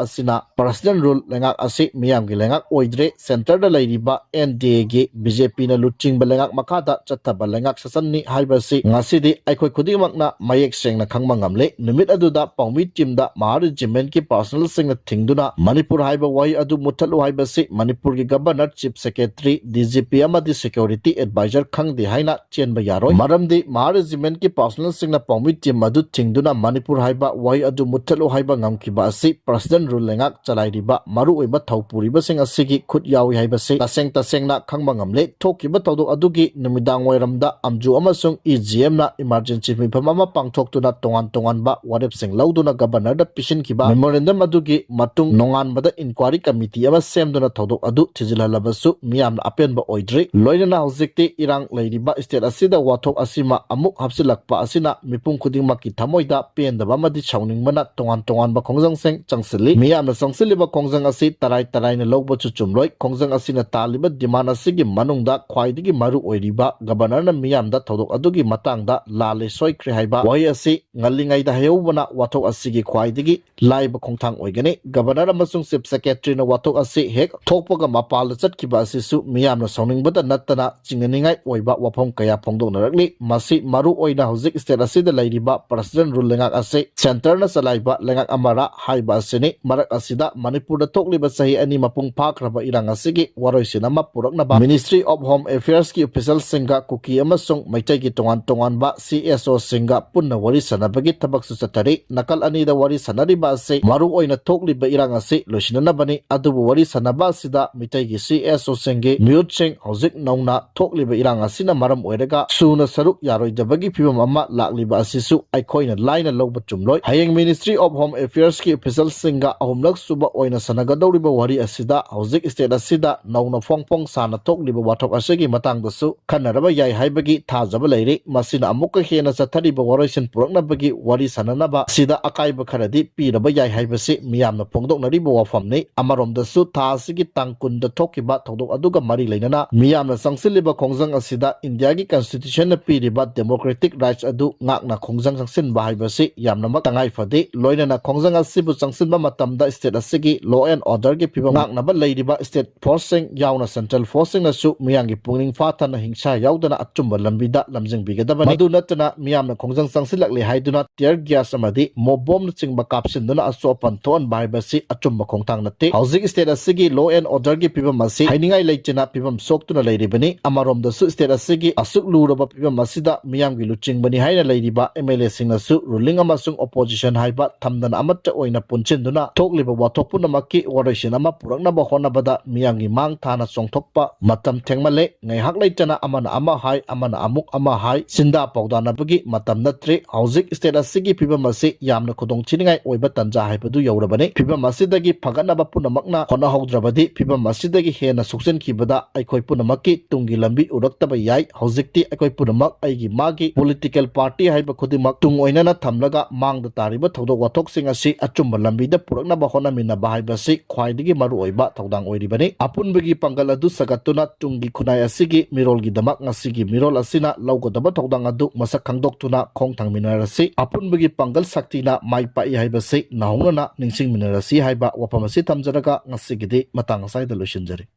ꯑꯁꯤꯅ ꯄ꯭ꯔꯁꯤꯗꯦꯟꯠ ꯔꯨꯜ ꯂꯩꯉꯥꯛ ꯑꯁꯤ ꯃꯤꯌꯥꯝꯒꯤ ꯂꯩꯉꯥꯛ ꯑꯣꯏꯗ꯭ꯔꯦ꯫ ꯁꯦꯟꯇꯔꯗ ꯂꯩꯔꯤꯕ NDAꯒꯤ BJPꯅ ꯂꯨꯆꯤꯡꯕ ꯂꯩꯉꯥꯛ ꯃꯈꯥꯗ ꯆꯠꯊꯕ ꯂꯩꯉꯥꯛ ꯁꯥꯁꯟꯅꯤ ꯍꯥꯏꯕꯁꯤ ꯉꯁꯤꯗꯤ ꯑꯩꯈꯣꯏ ꯈꯨꯗꯤꯡꯃꯛꯅ ꯃꯌꯦꯛ ꯁꯦꯡꯅ ꯈꯪꯕ ꯉꯝꯂꯦ꯫ ꯅꯨꯃꯤꯠ ꯑꯗꯨꯗ ꯄꯥꯎꯃꯤ ꯇꯤꯝꯗ ꯃꯍꯥ ꯔꯦꯖꯤꯃꯦꯟꯠꯀꯤ ꯄꯥꯔꯁꯣꯅꯦꯜꯁꯤꯡꯅ ꯊꯤꯡꯗꯨꯅ ꯃꯅꯤꯄꯨꯔ ꯍꯥꯏꯕ ꯋꯥꯍꯩ ꯑꯗꯨ ꯃꯨꯠꯊꯠꯂꯨ ꯍꯥꯏꯕꯁꯤ ꯃꯅꯤꯄꯨꯔꯒꯤ ꯒꯚꯔꯅꯔ, ꯆꯤꯐ ꯁꯦꯀ꯭ꯔꯦꯇꯔꯤ, DGP ꯑꯃꯗꯤ ꯁꯦꯀ꯭ꯌꯨꯔꯤꯇꯤ ꯑꯦꯗꯚꯥꯏꯖꯔ ꯈꯪꯗꯦ ꯍꯥꯏꯅ ꯆꯦꯟꯕ ꯌꯥꯔꯣꯏ꯫ ꯃꯔꯝꯗꯤ ꯃꯍꯥ ꯔꯦꯖꯤꯃꯦꯟꯠꯀꯤ ꯄꯥꯔꯁꯣꯅꯦꯜꯁꯤꯡꯅ ꯄꯥꯎꯃꯤ ꯇꯤꯝ ꯑꯗꯨ ꯊꯤꯡꯗꯨꯅ ꯃꯅꯤꯄꯨꯔ ꯍꯥꯏꯕ ꯋꯥꯍꯩ ꯑꯗꯨ ꯃꯨꯠꯊꯠꯂꯨ ꯍꯥꯏꯕ ꯉꯝꯈꯤꯕ ꯑꯁꯤ ꯄ꯭ꯔꯁꯤꯗꯦꯟꯠ ꯔꯨꯜ ꯂꯩꯉꯥꯛ ꯆꯂꯥꯏꯔꯤꯕ ꯃꯔꯨꯑꯣꯏꯕ ꯊꯧ ꯄꯨꯔꯤꯕꯁꯤꯡ ꯑꯁꯤꯒꯤ ꯈꯨꯠ ꯌꯥꯎꯏ ꯍꯥꯏꯕꯁꯤ ꯇꯁꯦꯡ ꯇꯁꯦꯡꯅ ꯈꯪꯕ ꯉꯝꯂꯦ꯫ ꯊꯣꯛꯈꯤꯕ ꯊꯧꯗꯣꯛ ꯑꯗꯨꯒꯤ ꯅꯨꯃꯤꯗꯥꯡ ꯋꯥꯏꯔꯝꯗ ꯑꯝꯖꯨ ꯑꯃꯁꯨꯡ EGMꯅ emergency ꯃꯤꯐꯝ ꯑꯃ ꯄꯥꯡꯊꯣꯛꯇꯨꯅ ꯇꯣꯉꯥꯟ ꯇꯣꯉꯥꯟꯕ ꯋꯥꯔꯦꯞꯁꯤꯡ ꯂꯧꯗꯨꯅ ꯒꯚꯔꯅꯔꯗ ꯄꯤꯁꯤꯟꯈꯤꯕ memorandum ꯑꯗꯨꯒꯤ ꯃꯇꯨꯡ ꯅꯣꯡꯉꯥꯟꯕꯗ inquiry committee ꯑꯃ ꯁꯦꯝꯗꯨꯅ ꯊꯧꯗꯣꯛ ꯑꯗꯨ ꯊꯤꯖꯤꯜꯍꯜꯂꯕꯁꯨ ꯃꯤꯌꯥꯝꯅ ꯑꯄꯦꯟꯕ ꯑꯣꯏꯗ꯭ꯔꯤ꯫ ꯂꯣꯏꯅꯅ ꯍꯧꯖꯤꯛꯇꯤ ꯏꯔꯥꯡ ꯂꯩꯔꯤꯕ ꯁ꯭ꯇꯦꯠ ꯑꯁꯤꯗ ꯋꯥꯊꯣꯛ ꯑꯁꯤꯃ ꯑꯃꯨꯛ ꯍꯥꯞꯆꯤꯜꯂꯛꯄ ꯑꯁꯤꯅ ꯃꯤꯄꯨꯝ ꯈꯨꯗꯤꯡꯃꯛꯀꯤ ꯊꯃꯣꯏꯗ ꯃꯔꯛꯇ ꯄꯦꯟꯗꯕ ꯑꯃꯗꯤ ꯁꯥꯎꯅꯤꯡꯕꯅ ꯇꯣꯉꯥꯟ ꯇꯣꯉꯥꯟꯕ ꯈꯣꯡꯖꯪꯁꯤꯡ ꯆꯪꯁꯤꯜꯂꯤ꯫ ꯃꯤꯌꯥꯝꯅ ꯆꯪꯁꯤꯜꯂꯤꯕ ꯈꯣꯡꯖꯪ ꯑꯁꯤ ꯇꯔꯥꯏ ꯇꯔꯥꯏꯅ ꯂꯧꯕꯁꯨ ꯆꯨꯝꯂꯣꯏ꯫ ꯈꯣꯡꯖꯪ ꯑꯁꯤꯅ ꯇꯥꯜꯂꯤꯕ demand ꯑꯁꯤꯒꯤ ꯃꯅꯨꯡꯗ ꯈ꯭ꯋꯥꯏꯗꯒꯤ ꯃꯔꯨ ꯑꯣꯏꯔꯤꯕ ꯒꯕꯔꯅꯔꯅ ꯃꯤꯌꯥꯝꯗ ꯊꯧꯗꯣꯛ ꯑꯗꯨꯒꯤ ꯃꯇꯥꯡꯗ ꯂꯥꯜꯂꯦ, ꯁꯣꯏꯈ꯭ꯔꯦ ꯍꯥꯏꯕ ꯋꯥꯍꯩ ꯑꯁꯤ ꯉꯜꯂꯤꯉꯩꯗ ꯍꯥꯏꯍꯧꯕꯅ ꯋꯥꯊꯣꯛ ꯑꯁꯤꯒꯤ ꯈ꯭ꯋꯥꯏꯗꯒꯤ ꯂꯥꯏꯕ ꯈꯣꯡꯊꯥꯡ ꯑꯣꯏꯒꯅꯤ꯫ ꯒꯕꯔꯅꯔ ꯑꯃꯁꯨꯡ ꯆꯤꯐ ꯁꯦꯀ꯭ꯔꯦꯇꯔꯤꯅ ꯋꯥꯊꯣꯛ ꯑꯁꯤ ꯍꯦꯛ ꯊꯣꯛꯄꯒ ꯃꯄꯥꯟꯗ ꯆꯠꯈꯤꯕ ꯑꯁꯤꯁꯨ ꯃꯤꯌꯥꯝꯅ ꯁꯥꯎꯅꯤꯡꯕꯗ ꯅꯠꯇꯅ ꯆꯤꯡꯅꯅꯤꯡꯉꯥꯏ ꯑꯣꯏꯕ ꯋꯥꯐꯝ ꯀꯌꯥ ꯐꯣꯡꯗꯣꯛꯅꯔꯛꯂꯤ꯫ ꯃꯁꯤ ꯃꯔꯨ ꯑꯣꯏꯅ ꯍꯧꯖꯤꯛ state ꯑꯁꯤꯗ ꯂꯩꯔꯤꯕ president rule ꯂꯩꯉꯥꯛ ꯑꯁꯤ centreꯅ ꯆꯂꯥꯏꯕ ꯂꯩꯉꯥꯛ ꯑꯃꯔ ꯍꯥꯏꯕ ꯑꯁꯤꯅꯤ꯫ ꯃꯔꯛ ꯑꯁꯤꯗ ꯃꯅꯤꯄꯨꯔꯗ ꯊꯣꯛꯂꯤꯕ ꯆꯍꯤ ꯑꯅꯤ ꯃꯄꯨꯡ ꯐꯥꯈ꯭ꯔꯕ ꯏꯔꯥꯡ ꯑꯁꯤꯒꯤ ꯋꯥꯔꯣꯏꯁꯤꯟ ꯑꯃ ꯄꯨꯔꯛꯅꯕ Ministry of Home Affairsꯀꯤ officialꯁꯤꯡꯒ ꯀꯨꯀꯤ ꯑꯃꯁꯨꯡ ꯃꯩꯇꯩꯒꯤ ꯇꯣꯉꯥꯟ ꯇꯣꯉꯥꯟꯕ CSOꯁꯤꯡꯒ ꯄꯨꯟꯅ ꯋꯥꯔꯤ ꯁꯥꯟꯅꯕꯒꯤ ꯊꯕꯛꯁꯨ ꯆꯠꯊꯔꯤ꯫ ꯅꯥꯀꯜ ꯑꯅꯤꯗ ꯋꯥꯔꯤ ꯁꯥꯟꯅꯔꯤꯕ ꯑꯁꯤ ꯃꯔꯨ ꯑꯣꯏꯅ ꯊꯣꯛꯂꯤꯕ ꯏꯔꯥꯡ ꯑꯁꯤ ꯂꯣꯏꯁꯤꯟꯅꯅꯕꯅꯤ꯫ ꯑꯗꯨꯕꯨ ꯋꯥꯔꯤ ꯁꯥꯟꯅꯕ ꯑꯁꯤꯗ ꯃꯤꯇꯩꯒꯤ CSOꯁꯤꯡꯒꯤ ꯃꯤꯍꯨꯠꯁꯤꯡ ꯍꯧꯖꯤꯛ ꯅꯧꯅ ꯊꯣꯛꯂꯤꯕ ꯏꯔꯥꯡ ꯑꯁꯤꯅ ꯃꯔꯝ ꯑꯣꯏꯔꯒ ꯁꯨꯅ ꯁꯔꯨꯛ ꯌꯥꯔꯣꯏꯗꯕꯒꯤ ꯐꯤꯕꯝ ꯑꯃ ꯂꯥꯛꯂꯤꯕ ꯑꯁꯤꯁꯨ ꯑꯩꯈꯣꯏꯅ ꯂꯥꯏꯅ ꯂꯧꯕ ꯆꯨꯝꯂꯣꯏ꯫ ꯍꯌꯦꯡ Ministry of Home Affairsꯀꯤ officialꯁꯤꯡꯒ ꯑꯍꯨꯝꯂꯛ ꯁꯨꯕ ꯑꯣꯏꯅ ꯁꯥꯟꯅꯒꯗꯧꯔꯤꯕ ꯋꯥꯔꯤ ꯑꯁꯤꯗ ꯍꯧꯖꯤꯛ state ꯑꯁꯤꯗ ꯅꯧꯅ ꯐꯣꯡ ꯐꯣꯡ ꯁꯥꯅ ꯊꯣꯛꯂꯤꯕ ꯋꯥꯊꯣꯛ ꯑꯁꯤꯒꯤ ꯃꯇꯥꯡꯗꯁꯨ ꯈꯟꯅꯔꯕ ꯌꯥꯏ ꯍꯥꯏꯕꯒꯤ ꯊꯥꯖꯕ ꯂꯩꯔꯤ꯫ ꯃꯁꯤꯅ ꯑꯃꯨꯛꯀ ꯍꯦꯟꯅ ꯆꯠꯊꯔꯤꯕ ꯋꯥꯔꯣꯏꯁꯤꯟ ꯄꯨꯔꯛꯅꯕꯒꯤ ꯋꯥꯔꯤ ꯁꯥꯟꯅꯅꯕ ꯁꯤꯗ ꯑꯀꯥꯏꯕ ꯈꯔꯗꯤ ꯄꯤꯔꯕ ꯌꯥꯏ ꯍꯥꯏꯕꯁꯤ ꯃꯤꯌꯥꯝꯅ ꯐꯣꯡꯗꯣꯛꯅꯔꯤꯕ ꯋꯥꯐꯝꯅꯤ꯫ ꯑꯃꯔꯣꯝꯗꯁꯨ ꯊꯥ ꯑꯁꯤꯒꯤ ꯇꯥꯡ ꯀꯨꯟꯗ ꯊꯣꯛꯈꯤꯕ ꯊꯧꯗꯣꯛ ꯑꯗꯨꯒ ꯃꯔꯤ ꯂꯩꯅꯅ ꯃꯤꯌꯥꯝꯅ ꯆꯪꯁꯤꯜꯂꯤꯕ ꯈꯣꯡꯖꯪ ꯑꯁꯤꯗ ꯏꯟꯗꯤꯌꯥꯒꯤ constitutionꯅ ꯄꯤꯔꯤꯕ democratic rights ꯑꯗꯨ ꯉꯥꯛꯅ ꯈꯣꯡꯖꯪ ꯆꯪꯁꯤꯟꯕ ꯍꯥꯏꯕꯁꯤ ꯌꯥꯝꯅꯃꯛ ꯇꯉꯥꯏ ꯐꯗꯦ꯫ ꯂꯣꯏꯅꯅ ꯈꯣꯡꯖꯪ ꯑꯁꯤꯕꯨ ꯆꯪꯁꯤꯟꯕ ꯃꯇꯝꯗ state ꯑꯁꯤꯒꯤ law and orderꯒꯤ ꯐꯤꯕꯝ ꯉꯥꯛꯅꯕ ꯂꯩꯔꯤꯕ state forceꯁꯤꯡ ꯌꯥꯎꯅ central forceꯁꯤꯡꯅꯁꯨ ꯃꯤꯌꯥꯝꯒꯤ ꯄꯨꯛꯅꯤꯡ ꯐꯥꯊꯅ ꯍꯤꯡꯁꯥ ꯌꯥꯎꯗꯅ ꯑꯆꯨꯝꯕ ꯂꯝꯕꯤꯗ ꯂꯝꯖꯤꯡꯕꯤꯒꯗꯕꯅꯤ꯫ ꯃꯗꯨ ꯅꯠꯇꯅ ꯃꯤꯌꯥꯝꯅ ꯈꯣꯡꯖꯪ ꯆꯪꯁꯤꯜꯂꯛꯂꯦ ꯍꯥꯏꯗꯨꯅ tear gas ꯑꯃꯗꯤ mob bombꯅꯆꯤꯡꯕ ꯀꯥꯞꯁꯤꯟꯗꯨꯅ ꯑꯁꯣꯛ ꯑꯄꯟ ꯊꯣꯛꯍꯟꯕ ꯍꯥꯏꯕꯁꯤ ꯑꯆꯨꯝꯕ ꯈꯣꯡꯊꯥꯡ ꯅꯠꯇꯦ꯫ ꯍꯧꯖꯤꯛ state ꯑꯁꯤꯒꯤ law and orderꯒꯤ ꯐꯤꯕꯝ ꯑꯁꯤ ꯍꯥꯏꯅꯤꯡꯉꯥꯏ ꯂꯩꯇꯅ ꯐꯤꯕꯝ ꯁꯣꯛꯇꯨꯅ ꯂꯩꯔꯤꯕꯅꯤ꯫ ꯑꯃꯔꯣꯝꯗꯁꯨ state ꯑꯁꯤꯒꯤ ꯑꯁꯨꯛ ꯂꯨꯔꯕ ꯐꯤꯕꯝ ꯑꯁꯤꯗ ꯃꯤꯌꯥꯝꯒꯤ ꯂꯨꯆꯤꯡꯕꯅꯤ ꯍꯥꯏꯅ ꯂꯩꯔꯤꯕ MLAꯁꯤꯡꯅꯁꯨ ruling ꯑꯃꯁꯨꯡ opposition ꯍꯥꯏꯕ ꯊꯝꯗꯅ ꯑꯃꯠꯇ ꯑꯣꯏꯅ ꯄꯨꯟꯁꯤꯟꯗꯨꯅ ꯊꯣꯛꯂꯤꯕ ꯋꯥꯊꯣꯛ ꯄꯨꯝꯅꯃꯛꯀꯤ ꯋꯥꯔꯣꯏꯁꯤꯟ ꯑꯃ ꯄꯨꯔꯛꯅꯕ ꯍꯣꯠꯅꯕꯗ ꯃꯤꯌꯥꯝꯒꯤ ꯃꯥꯡ ꯊꯥꯅ ꯆꯣꯡꯊꯣꯛꯄ ꯃꯇꯝ ꯊꯦꯡꯃꯜꯂꯦ꯫ ꯉꯥꯏꯍꯥꯛ ꯂꯩꯇꯅ ꯑꯃꯅ ꯑꯃ ꯍꯥꯏ, ꯑꯃꯅ ꯑꯃꯨꯛ ꯑꯃ ꯍꯥꯏ, ꯆꯤꯟꯗꯥ ꯄꯥꯎꯗꯥꯅꯕꯒꯤ ꯃꯇꯝ ꯅꯠꯇ꯭ꯔꯦ꯫ ꯍꯧꯖꯤꯛ state ꯑꯁꯤꯒꯤ ꯐꯤꯕꯝ ꯑꯁꯤ ꯌꯥꯝꯅ ꯈꯨꯗꯣꯡ ꯊꯤꯅꯤꯡꯉꯥꯏ ꯑꯣꯏꯕ ꯇꯥꯟꯖꯥ ꯍꯥꯏꯕꯗꯨ ꯌꯧꯔꯕꯅꯤ꯫ ꯐꯤꯕꯝ ꯑꯁꯤꯗꯒꯤ ꯐꯒꯠꯅꯕ ꯄꯨꯝꯅꯃꯛꯅ ꯍꯣꯠꯅꯍꯧꯗ꯭ꯔꯕꯗꯤ ꯐꯤꯕꯝ ꯑꯁꯤꯗꯒꯤ ꯍꯦꯟꯅ ꯁꯣꯛꯆꯤꯟꯈꯤꯕꯗ ꯑꯩꯈꯣꯏ ꯄꯨꯝꯅꯃꯛꯀꯤ ꯇꯨꯡꯒꯤ ꯂꯝꯕꯤ ꯎꯔꯛꯇꯕ ꯌꯥꯏ꯫ ꯍꯧꯖꯤꯛꯇꯤ ꯑꯩꯈꯣꯏ ꯄꯨꯝꯅꯃꯛ ꯑꯩꯒꯤ ꯃꯥꯒꯤ political party ꯍꯥꯏꯕ ꯈꯨꯗꯤꯡꯃꯛ ꯇꯨꯡ ꯑꯣꯏꯅꯅ ꯊꯝꯂꯒ ꯃꯥꯡꯗ ꯇꯥꯔꯤꯕ ꯊꯧꯗꯣꯛ ꯋꯥꯊꯣꯛꯁꯤꯡ ꯑꯁꯤ ꯑꯆꯨꯝꯕ ꯂꯝꯕꯤꯗ ꯄꯨꯔꯛꯅꯕ ꯍꯣꯠꯅꯃꯤꯟꯅꯕ ꯍꯥꯏꯕꯁꯤ ꯈ꯭ꯋꯥꯏꯗꯒꯤ ꯃꯔꯨꯑꯣꯏꯕ ꯊꯧꯗꯥꯡ ꯑꯣꯏꯔꯤꯕꯅꯤ꯫ ꯑꯄꯨꯟꯕꯒꯤ ꯄꯥꯡꯒꯜ ꯑꯗꯨ ꯁꯥꯒꯠꯇꯨꯅ ꯇꯨꯡꯒꯤ ꯈꯨꯟꯅꯥꯏ ꯑꯁꯤꯒꯤ ꯃꯤꯔꯣꯜꯒꯤꯗꯃꯛ ꯉꯁꯤꯒꯤ ꯃꯤꯔꯣꯜ ꯑꯁꯤꯅ ꯂꯧꯒꯗꯕ ꯊꯧꯗꯥꯡ ꯑꯗꯨ ꯃꯁꯛ ꯈꯪꯗꯣꯛꯇꯨꯅ ꯈꯣꯡ ꯊꯥꯡꯃꯤꯟꯅꯔꯁꯤ꯫ ꯑꯄꯨꯟꯕꯒꯤ ꯄꯥꯡꯒꯜ ꯁꯛꯇꯤꯅ ꯃꯥꯏ ꯄꯥꯛꯏ ꯍꯥꯏꯕꯁꯤ ꯅꯧꯍꯧꯅꯅ ꯅꯤꯡꯁꯤꯡꯃꯤꯟꯅꯔꯁꯤ ꯍꯥꯏꯕ ꯋꯥꯐꯝ ꯑꯁꯤ ꯊꯝꯖꯔꯒ ꯉꯁꯤꯒꯤꯗꯤ ꯃꯇꯥꯡ ꯑꯁ꯭ꯋꯥꯏꯗ ꯂꯣꯏꯁꯤꯟꯖꯔꯤ꯫